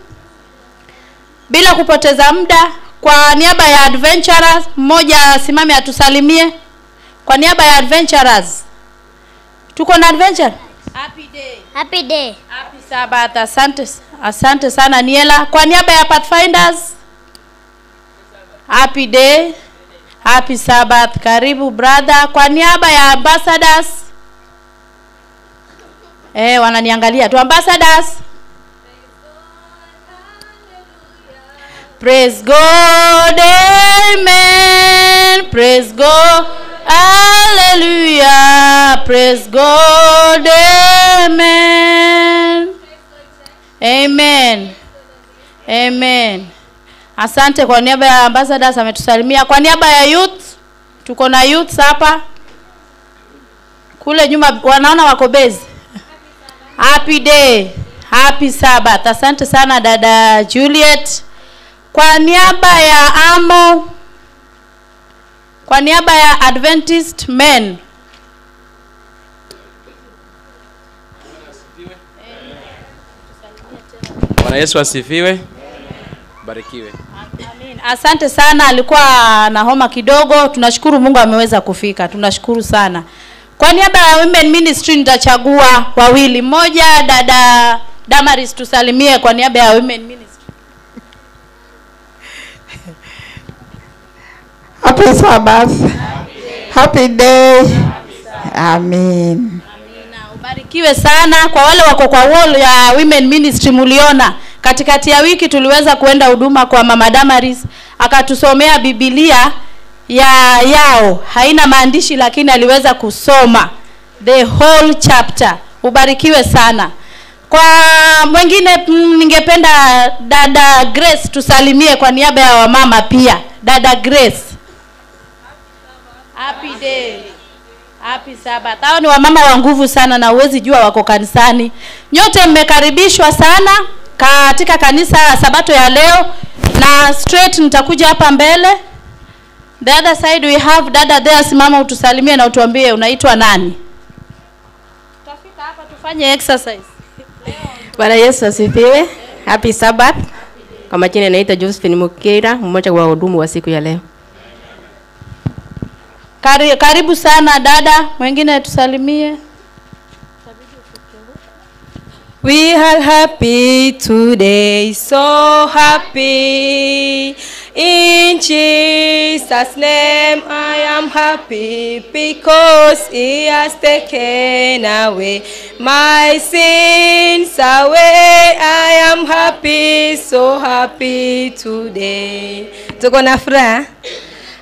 Bila kupoteza muda, kwa niaba ya Adventurers, mmoja asimame atusalimie. Kwa niaba ya Adventurers. Tuko na Adventure? Happy day. Happy day. Happy Sabbath. Asante, asante sana Niela. Kwa niaba ya Pathfinders, happy day, happy Sabbath. Karibu brother. Kwa niaba ya Ambassadors, wananiangalia tu. Ambassadors, praise God, amen. Praise God, hallelujah. Praise God, amen. Amen. Amen. Asante kwa niaba ya Ambassadors ametusalimia. Kwa niaba ya youth, tuko na youths hapa. Kule nyuma wanaona wako base. Happy day, happy Sabbath. Asante sana dada Juliet. Kwa niaba ya Amo, kwa niaba ya Adventist Men. Bwana Yesu asifiwe. Barikiwe. Amin. Asante sana, alikuwa na homa kidogo. Tunashukuru Mungu ameweza kufika. Tunashukuru sana. Kwa niaba ya Women Ministry nitachagua wawili. Mmoja dada Damaris tusalimie kwa niaba ya Women Ministry. Happy Sabbath. Happy day. Amin. Amina. Ubarikiwe sana. Kwa wale wako kwa wall ya Women Ministry, muliona katikati ya wiki tuliweza kuenda huduma kwa Mama Damaris, akatusomea Biblia ya yao, haina maandishi lakini aliweza kusoma the whole chapter. Ubarikiwe sana. Kwa mwingine ningependa dada Grace tusalimie kwa niaba ya wamama pia. Dada Grace. Happy day. Happy Sabbath. Hao ni wamama wa nguvu sana na huwezi jua wako kanisani. Nyote mmekaribishwa sana katika kanisa Sabato ya leo, na straight nitakuja hapa mbele. The other side we have dada there, simama utusalimie na utuambie unaitwa nani. Tutafika hapa tufanye exercise. Bwana Yesu asifiwe. Happy Sabbath. Kwa majina naitwa Josephine Mukira, mmoja wa wahudumu wa siku ya leo. Karibu sana dada, mwingine tusalimie. We are happy today, so happy. In Jesus' name I am happy, because he has taken away my sins away. I am happy, so happy today. Tuko na furaha.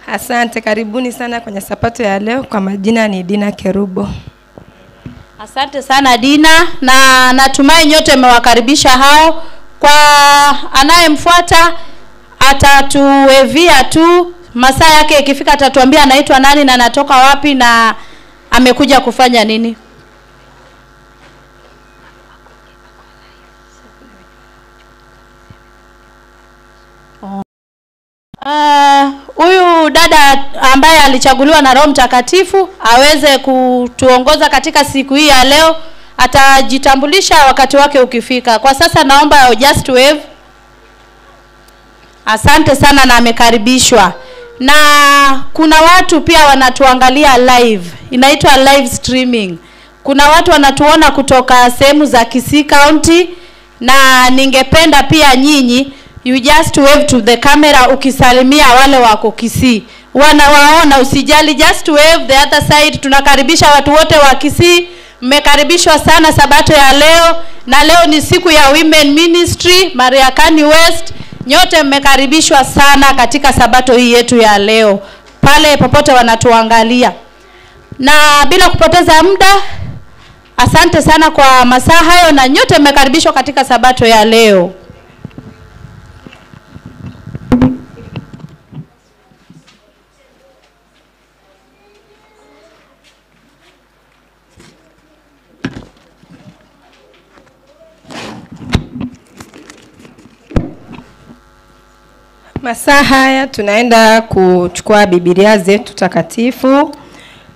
Asante, karibuni sana kwenye Sabato ya leo. Kwa majina ni Dina Kerubo. Asante sana Dina, na natumai nyote mmewakaribisha hao. Kwa anayemfuata atatuevia tu masaa yake ikifika, atatuambia anaitwa nani na anatoka wapi na amekuja kufanya nini. Huyu dada ambaye alichaguliwa na Roho Mtakatifu aweze kutuongoza katika siku hii ya leo. Atajitambulisha wakati wake ukifika. Kwa sasa naomba just wave. Asante sana na amekaribishwa. Na kuna watu pia wanatuangalia live. Inaitwa live streaming. Kuna watu wanatuona kutoka sehemu za Kisii County, na ningependa pia nyinyi you just wave to the camera ukisalimia wale wako Kisii. Wanawaona, usijali, just wave the other side. Tunakaribisha watu wote wa Kisii. Mmekaribishwa sana Sabato ya leo, na leo ni siku ya Women Ministry Mariakani West. Nyote mmekaribishwa sana katika Sabato hii yetu ya leo, pale popote wanatuangalia. Na bila kupoteza muda, asante sana kwa masaa hayo, na nyote mmekaribishwa katika Sabato ya leo. Masaa haya tunaenda kuchukua Biblia zetu takatifu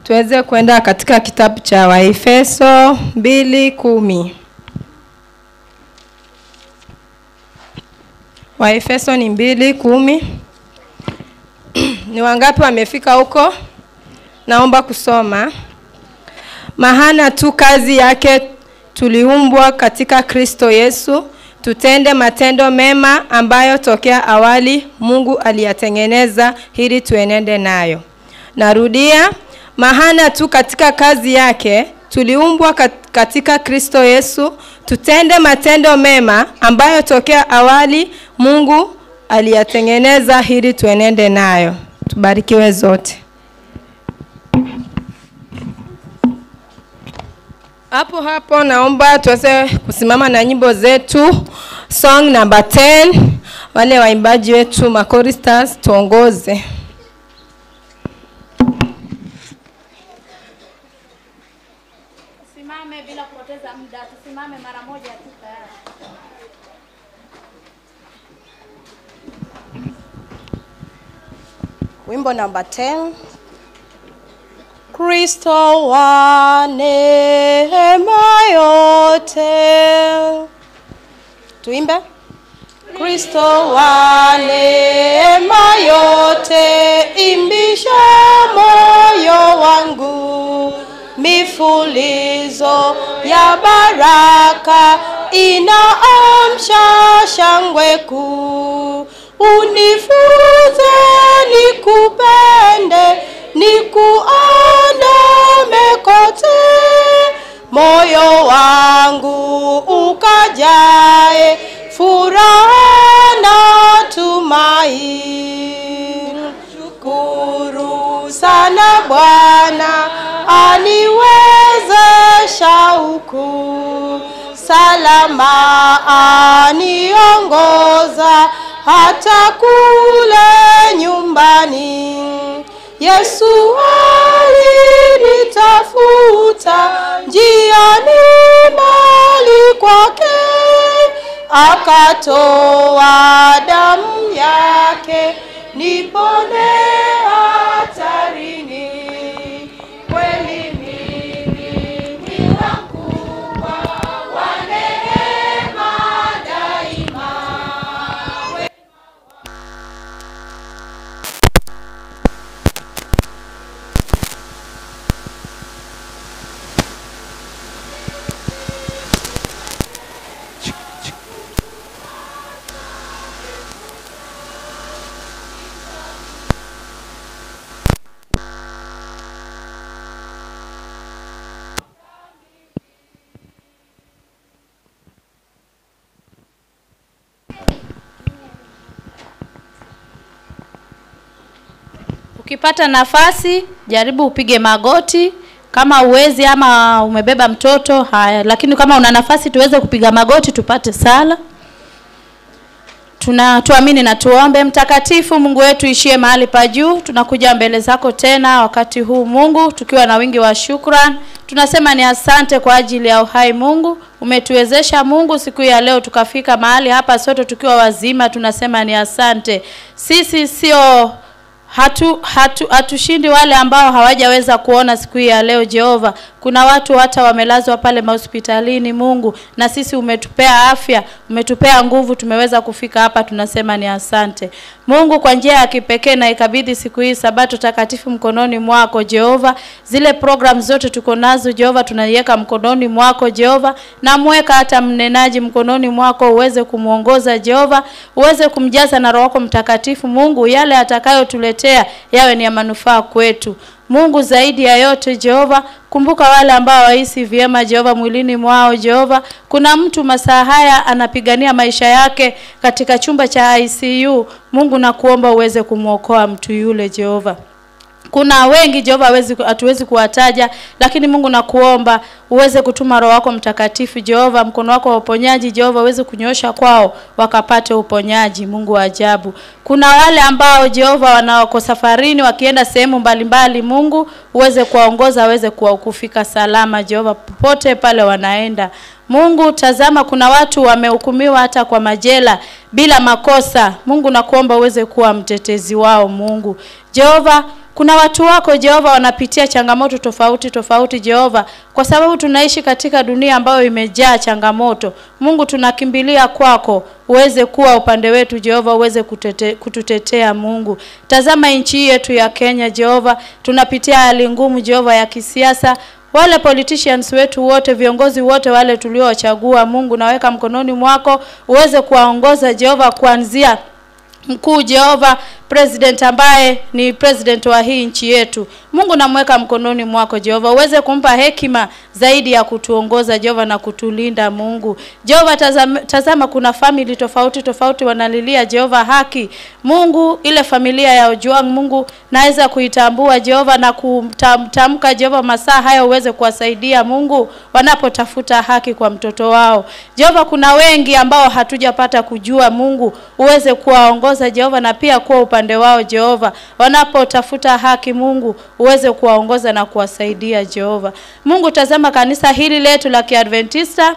tuweze kwenda katika kitabu cha Waefeso 2:10. Waefeso ni 2:10. Ni wangapi wamefika huko? Naomba kusoma. Mahana tu kazi yake tuliumbwa katika Kristo Yesu, tutende matendo mema ambayo tokea awali Mungu aliyatengeneza ili tuenende nayo. Narudia, mahana tu katika kazi yake tuliumbwa katika Kristo Yesu, tutende matendo mema ambayo tokea awali Mungu aliyatengeneza ili tuenende nayo. Tubarikiwe zote. Hapo hapo naomba tuweze kusimama na nyimbo zetu. Song number 10. Wale waimbaji wetu makoristers tuongoze. Tusimame bila kupoteza muda, tusimame mara moja tu tayari. Wimbo number 10. Kristo wa neema yote. Tuimbe. Kristo wa neema yote, imbisha moyo wangu, mifulizo ya baraka inaamsha shangwe kuu. Unifunze nikupende, nikuandame kote, moyo wangu ukajae furaha na tumaini. Shukuru sana Bwana aniwezesha huku, salama aniongoza hata kule nyumbani. Yesu alinitafuta njiani mbali kwake, akatoa damu yake nipone hatarini. Kweli mimi ni mkubwa wa neema daima. Ukipata nafasi jaribu upige magoti, kama uwezi ama umebeba mtoto haya, lakini kama una nafasi tuweze kupiga magoti tupate sala. Tuamini na tuombe. Mtakatifu Mungu wetu ishie mahali pa juu, tunakuja mbele zako tena wakati huu Mungu tukiwa na wingi wa shukrani. Tunasema ni asante kwa ajili ya uhai Mungu, umetuwezesha Mungu siku ya leo tukafika mahali hapa sote tukiwa wazima. Tunasema ni asante. Sisi sio Hatushindi wale ambao hawajaweza kuona siku hii ya leo Jehova. Kuna watu hata wamelazwa pale mahospitalini Mungu, na sisi umetupea afya, umetupea nguvu, tumeweza kufika hapa, tunasema ni asante. Mungu, kwa njia ya kipekee na ikabidhi siku hii Sabato takatifu mkononi mwako Jehova. Zile program zote tuko nazo Jehova tunaiweka mkononi mwako Jehova, na mweka hata mnenaji mkononi mwako uweze kumuongoza Jehova, uweze kumjaza na Roho wako Mtakatifu Mungu, yale atakayotuletea yawe ni ya manufaa kwetu. Mungu, zaidi ya yote Jehova, kumbuka wale ambao wahisi vyema Jehova mwilini mwao Jehova. Kuna mtu masaa haya anapigania maisha yake katika chumba cha ICU. Mungu, nakuomba uweze kumuokoa mtu yule Jehova. Kuna wengi Jehova hatuwezi kuwataja, lakini Mungu nakuomba uweze kutuma Roho wako Mtakatifu Jehova, mkono wako wa uponyaji Jehova uweze kunyosha kwao wakapate uponyaji, Mungu wa ajabu. Kuna wale ambao Jehova wanaoko safarini wakienda sehemu mbalimbali, Mungu uweze kuwaongoza waweze kufika salama Jehova popote pale wanaenda. Mungu, tazama kuna watu wamehukumiwa hata kwa majela bila makosa. Mungu nakuomba uweze kuwa mtetezi wao Mungu. Jehova, kuna watu wako Jehova wanapitia changamoto tofauti tofauti Jehova, kwa sababu tunaishi katika dunia ambayo imejaa changamoto. Mungu, tunakimbilia kwako, uweze kuwa upande wetu Jehova, uweze kututetea Mungu. Tazama nchi yetu ya Kenya Jehova, tunapitia hali ngumu Jehova ya kisiasa. Wale politicians wetu wote, viongozi wote wale tuliowachagua Mungu, naweka mkononi mwako, uweze kuwaongoza Jehova, kuanzia mkuu Jehova, president ambaye ni president wa hii nchi yetu. Mungu, namweka mkononi mwako Jehova, uweze kumpa hekima zaidi ya kutuongoza Jehova na kutulinda Mungu. Jehova, tazama kuna family tofauti tofauti wanalilia Jehova haki. Mungu, ile familia ya Ojwang Mungu naweza kuitambua Jehova na kumtamka Jehova masaa haya uweze kuwasaidia Mungu wanapotafuta haki kwa mtoto wao. Jehova, kuna wengi ambao hatujapata kujua Mungu, uweze kuwaongoza Jehova na pia kuwa upande wao Jehova wanapotafuta haki Mungu, uweze kuwaongoza na kuwasaidia Jehova. Mungu, tazama kanisa hili letu la Kiadventista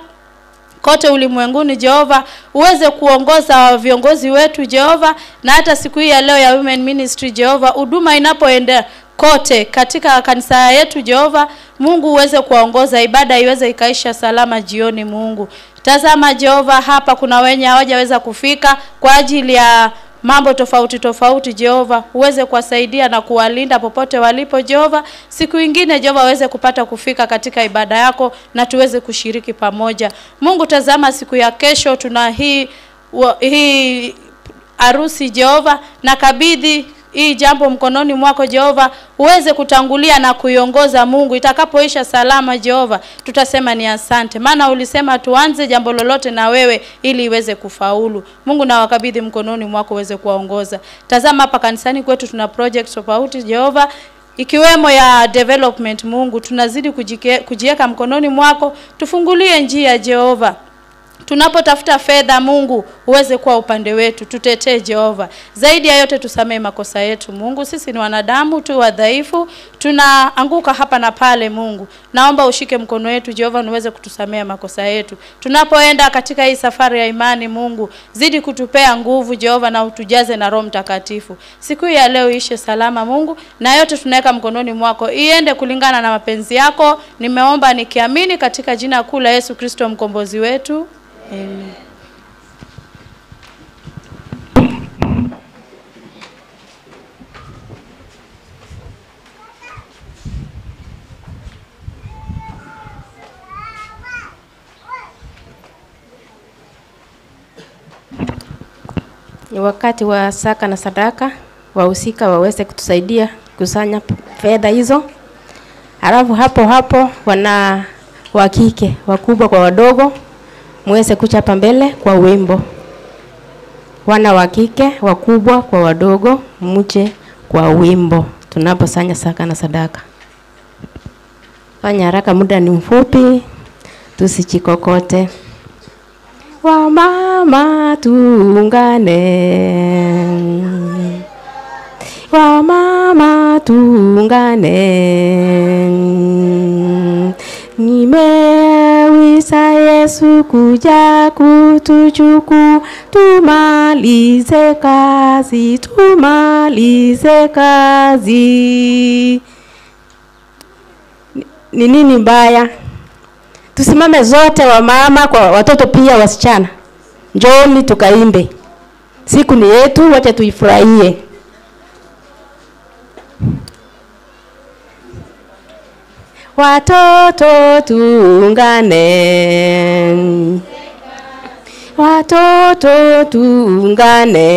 kote ulimwenguni Jehova, uweze kuongoza viongozi wetu Jehova, na hata siku hii ya leo ya Women Ministry Jehova, huduma inapoenda kote katika kanisa yetu Jehova, Mungu uweze kuwaongoza, ibada iweze ikaisha salama jioni Mungu. Tazama Jehova, hapa kuna wenye hawajaweza kufika kwa ajili ya mambo tofauti tofauti Jehova, uweze kuwasaidia na kuwalinda popote walipo Jehova. Siku nyingine Jehova uweze kupata kufika katika ibada yako na tuweze kushiriki pamoja. Mungu, tazama siku ya kesho tuna hii harusi Jehova, na kabidhi hii jambo mkononi mwako Jehova, uweze kutangulia na kuiongoza Mungu. Itakapoisha salama Jehova, tutasema ni asante, maana ulisema tuanze jambo lolote na wewe ili iweze kufaulu. Mungu, na wakabidhi mkononi mwako uweze kuwaongoza. Tazama hapa kanisani kwetu tuna project tofauti Jehova, ikiwemo ya development Mungu, tunazidi kujieka mkononi mwako, tufungulie njia Jehova. Tunapotafuta fedha Mungu, uweze kuwa upande wetu, tutetee Jehova. Zaidi ya yote tusamee makosa yetu Mungu, sisi ni wanadamu tu wadhaifu, tunaanguka hapa na pale Mungu. Naomba ushike mkono wetu Jehova, uweze kutusamea makosa yetu. Tunapoenda katika hii safari ya imani Mungu, zidi kutupea nguvu Jehova na utujaze na Roho Mtakatifu. Siku ya leo ishe salama Mungu, na yote tunaweka mkononi mwako, iende kulingana na mapenzi yako. Nimeomba nikiamini katika jina kuu la Yesu Kristo mkombozi wetu. Amen. Ni wakati wa saka na sadaka, wahusika waweze kutusaidia kusanya fedha hizo. Halafu hapo hapo wana wa kike, wakubwa kwa wadogo, muweze kuchapa mbele kwa wimbo. Wana wa kike, wakubwa kwa wadogo, muje kwa wimbo tunaposanya saka na sadaka. Fanya haraka, muda ni mfupi, tusichikokote. Wamama tuungane, wamama tuungane, nimewili Tumekawisa Yesu kuja kutuchukua, tumalize kazi, tumalize kazi. Ni nini mbaya? Tusimame zote wa mama kwa watoto pia wasichana. Njooni tukaimbe. Siku ni yetu, wacha tuifurahie. Watoto tuungane, watoto tuungane,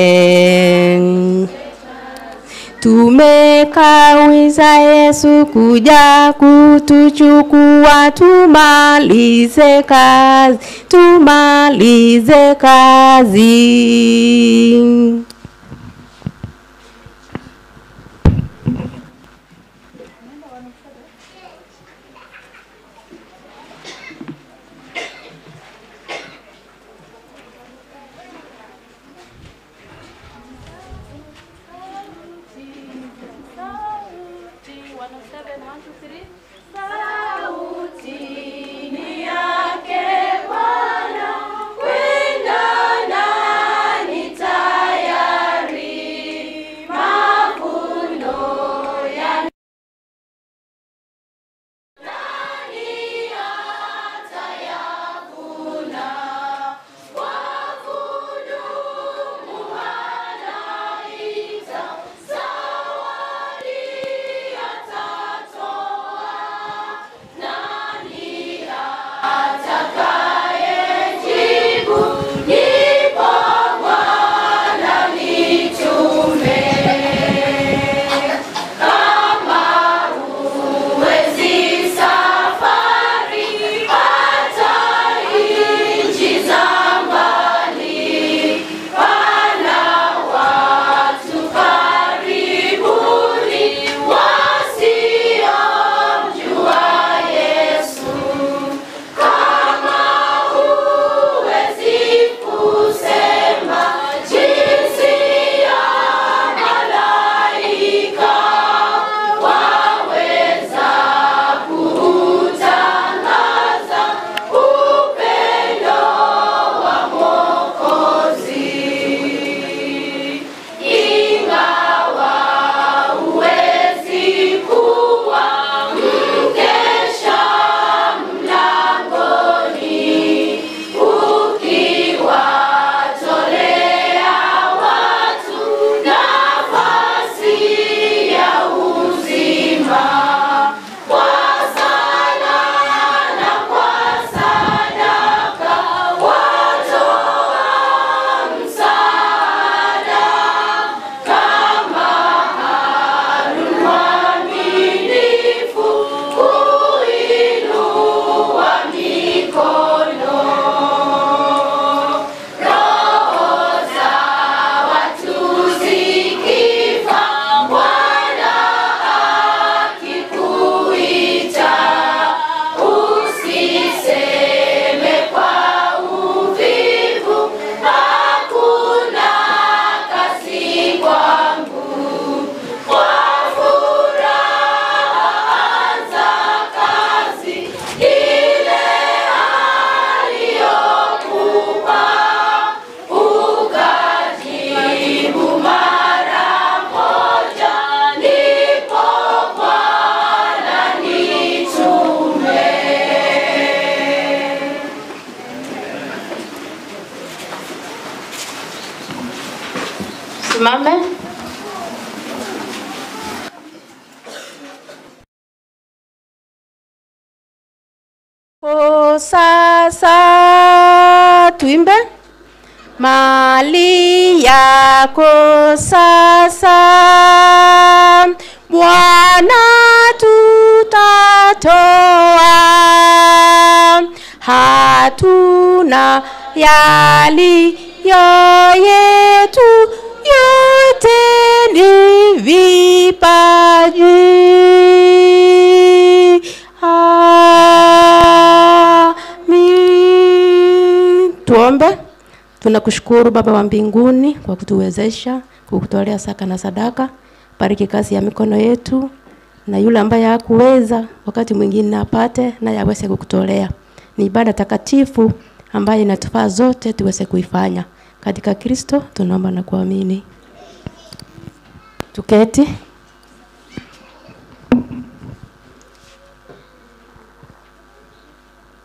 tumekawiza Yesu kuja kutuchukua, tumalize kazi, tumalize kazi. Tusimame. O sasa tuimbe mali yako sasa Bwana tutatoa, hatuna yaliyo yetu, yote ni vipaji. Amin. Tuombe. Tunakushukuru Baba wa mbinguni kwa kutuwezesha kukutolea saka na sadaka. Bariki kazi ya mikono yetu, na yule ambaye hakuweza wakati mwingine apate na yaweze kukutolea. Ni ibada takatifu ambayo inatufaa zote tuweze kuifanya. Katika Kristo tunaomba na kuamini. Tuketi.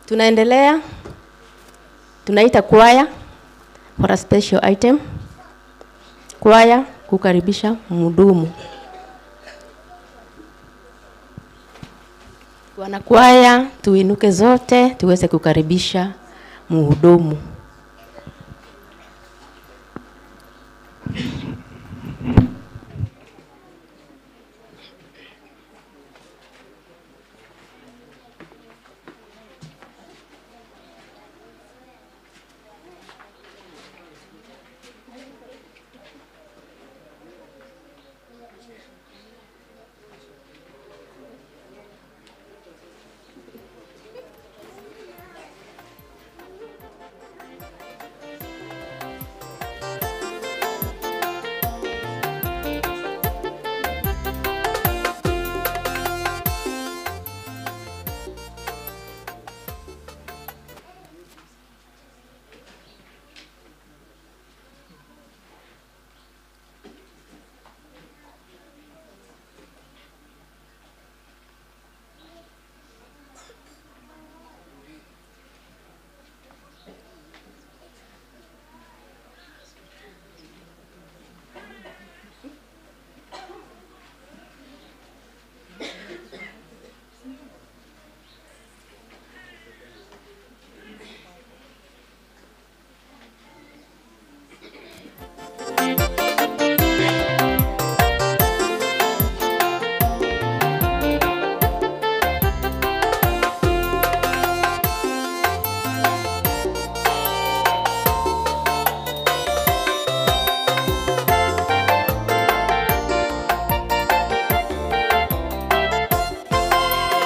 Tunaendelea. Tunaita kwaya for a special item. Kwaya kukaribisha mhudumu. Wanakwaya tuinuke zote tuweze kukaribisha mhudumu.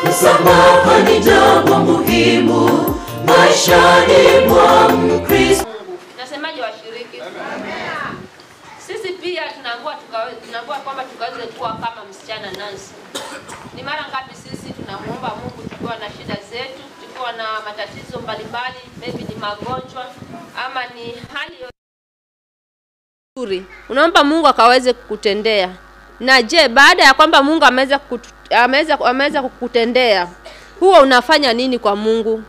Msamaha ni jambo muhimu maishani mwa Mkristo. Nasemaje washiriki? Amen. Sisi pia tunaambiwa kwamba tukaweze kuwa kama msichana Nancy. Ni mara ngapi sisi tunamuomba Mungu tukiwa na shida zetu, tukiwa na matatizo mbalimbali, maybe ni magonjwa ama ni hali nzuri. Unaomba Mungu akaweze kukutendea. Na je, baada ya kwamba Mungu ameweza kukutendea, huwa unafanya nini kwa Mungu?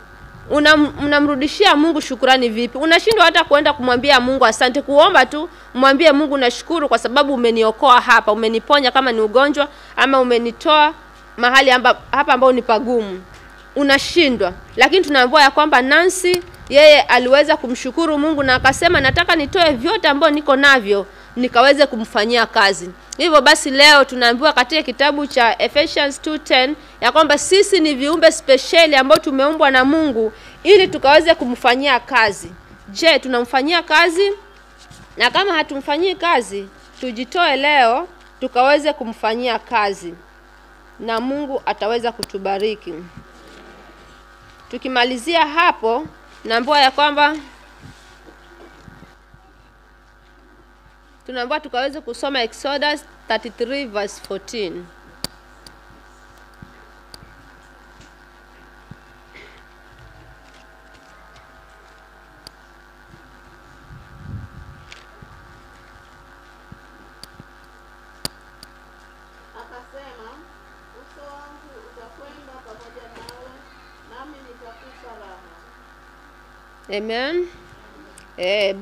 Unamrudishia Mungu shukrani vipi? Unashindwa hata kuenda kumwambia Mungu asante, kuomba tu mwambie Mungu nashukuru kwa sababu umeniokoa hapa, umeniponya kama ni ugonjwa ama umenitoa mahali hapa ambao ni pagumu. Unashindwa. Lakini tunaambiwa ya kwamba Nancy yeye aliweza kumshukuru Mungu na akasema nataka nitoe vyote ambao niko navyo nikaweze kumfanyia kazi. Hivyo basi leo tunaambiwa katika kitabu cha Ephesians 2:10 ya kwamba sisi ni viumbe speciali ambao tumeumbwa na Mungu ili tukaweze kumfanyia kazi. Je, tunamfanyia kazi? Na kama hatumfanyii kazi, tujitoe leo tukaweze kumfanyia kazi, na Mungu ataweza kutubariki. Tukimalizia hapo, naambiwa ya kwamba tunaambiwa tukaweze kusoma Exodus 33 verse 14. Akasema, uso wangu utakwenda pamoja nawe, nami nitakupa raha. Amen.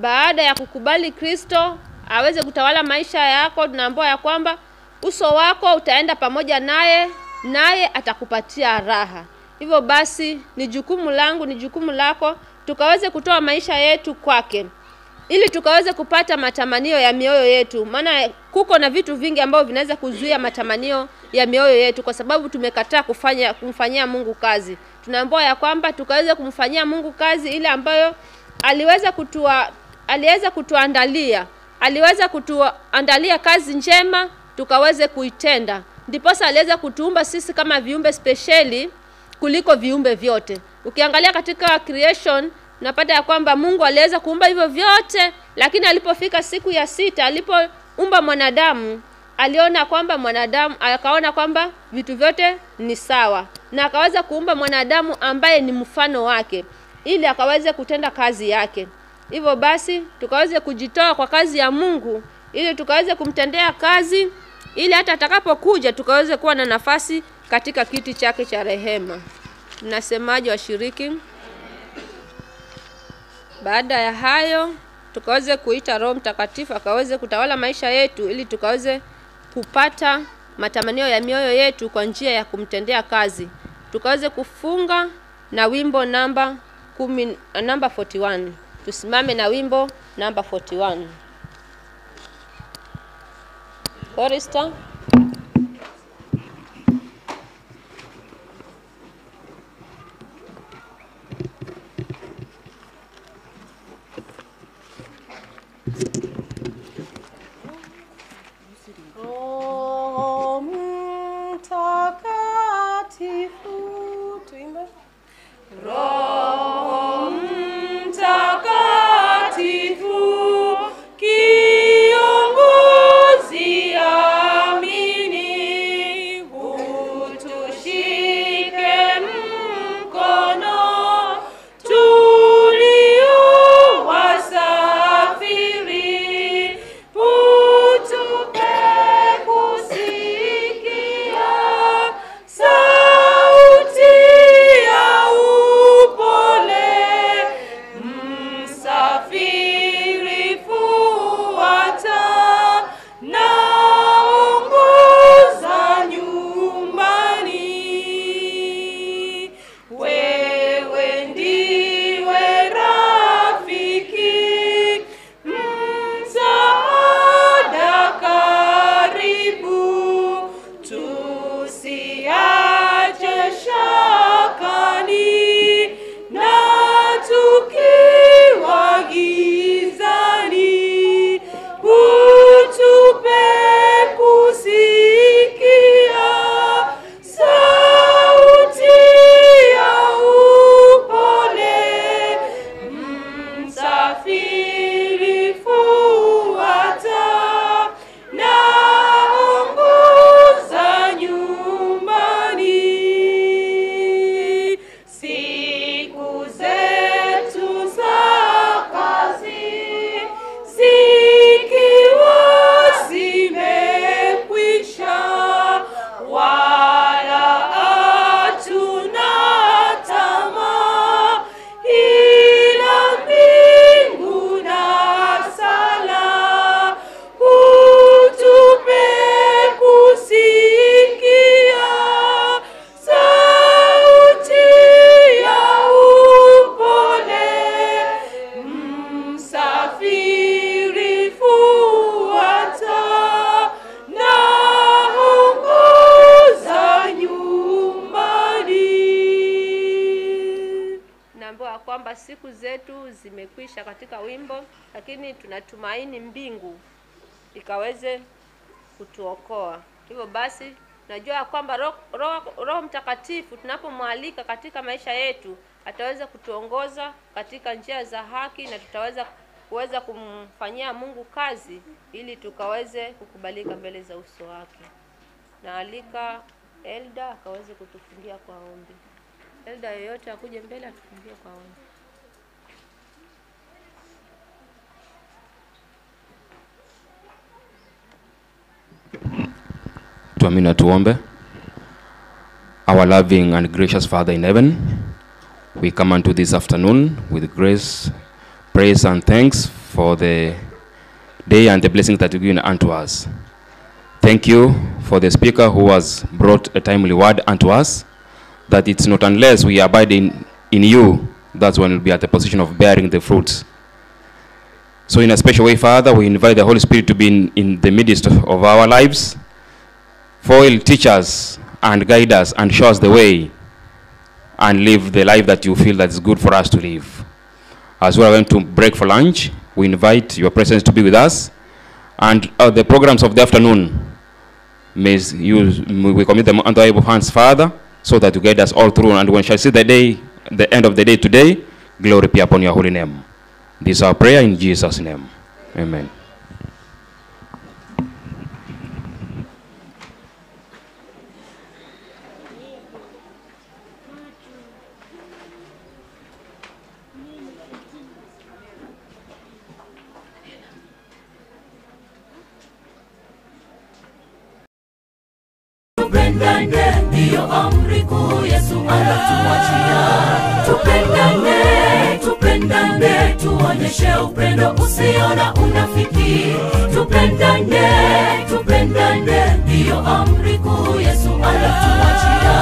Baada ya kukubali Kristo aweze kutawala maisha yako, tunaambiwa ya kwamba uso wako utaenda pamoja naye, naye atakupatia raha. Hivyo basi ni jukumu langu, ni jukumu lako tukaweze kutoa maisha yetu kwake ili tukaweze kupata matamanio ya mioyo yetu. Maana kuko na vitu vingi ambavyo vinaweza kuzuia matamanio ya mioyo yetu kwa sababu tumekataa kumfanyia Mungu kazi. Tunaambiwa ya kwamba tukaweze kumfanyia Mungu kazi ile ambayo aliweza kutuandalia. Aliweza kutuandalia kazi njema tukaweze kuitenda. Ndiposa aliweza kutuumba sisi kama viumbe speciali kuliko viumbe vyote. Ukiangalia katika creation unapata ya kwamba Mungu aliweza kuumba hivyo vyote, lakini alipofika siku ya sita alipoumba mwanadamu, aliona kwamba mwanadamu akaona kwamba vitu vyote ni sawa. na akaweza kuumba mwanadamu ambaye ni mfano wake ili akaweze kutenda kazi yake. Hivyo basi tukaweze kujitoa kwa kazi ya Mungu ili tukaweze kumtendea kazi, ili hata atakapokuja tukaweze kuwa na nafasi katika kiti chake cha rehema. Mnasemaje washiriki? Baada ya hayo tukaweze kuita Roho Mtakatifu akaweze kutawala maisha yetu, ili tukaweze kupata matamanio ya mioyo yetu kwa njia ya kumtendea kazi. Tukaweze kufunga na wimbo namba 41. Tusimame na wimbo namba 41. Chorister. Roho Mtakatifu, tuimbe. Roho Mtakatifu, kiongozi amini, utushike mkono tulio wasafiri, utupe kusikia sauti ya upole, msafiri fuata naongoza nyumbani. Wewe ndiwe rafiki, msaada karibu, tusiache shakani na tukiwa gizani, utupe kusikia sauti ya upole, msafiri fuata naongoza nyumbani. Siku zetu za kazi zikiwa zimekwisha, wala hatuna tamaa ila mbingu na sala, utupe kusikia sauti ya upole, msafiri fuata naongoza nyumbani. Naambiwa kwamba siku zetu zimekwisha katika wimbo, lakini tunatumaini mbingu ikaweze kutuokoa. Hivyo basi najua kwamba Roho Mtakatifu tunapomwalika katika maisha yetu ataweza kutuongoza katika njia za haki, na tutaweza kuweza kumfanyia Mungu kazi ili tukaweze kukubalika mbele za uso wake. Naalika Elda akaweze kutufungia kwa ombi. Elda yoyote akuje mbele atufungie kwa ombi. Tuamini na tuombe. Our loving and gracious Father in heaven, we come unto this afternoon with grace, praise and thanks for the day and the blessings that you give unto us. Thank you for the speaker who has brought a timely word unto us, that it's not unless we abide in you, that's when we'll be at the position of bearing the fruits. So in a special way, Father, we invite the Holy Spirit to be in the midst of our lives, for he'll teach us and guide us and show us the way and live the life that you feel that is good for us to live. As we are going to break for lunch, we invite your presence to be with us, and the programs of the afternoon, may we commit them unto your hands, Father, so that you guide us all through, and when shall see the day, the end of the day today, glory be upon your holy name. This is our prayer in Jesus' name. Amen. tupendane, ndiyo amri kuu Yesu alituachia. Tupendane, tupendane, tuonyeshe upendo usio na unafiki. Tupendane, tupendane, ndiyo amri kuu Yesu alituachia.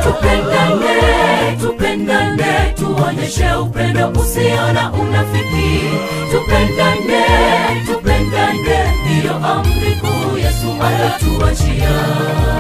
Tupendane, tupendane, tuonyeshe upendo usio na unafiki. Tupendane, tupendane, ndiyo amri kuu Yesu alituachia.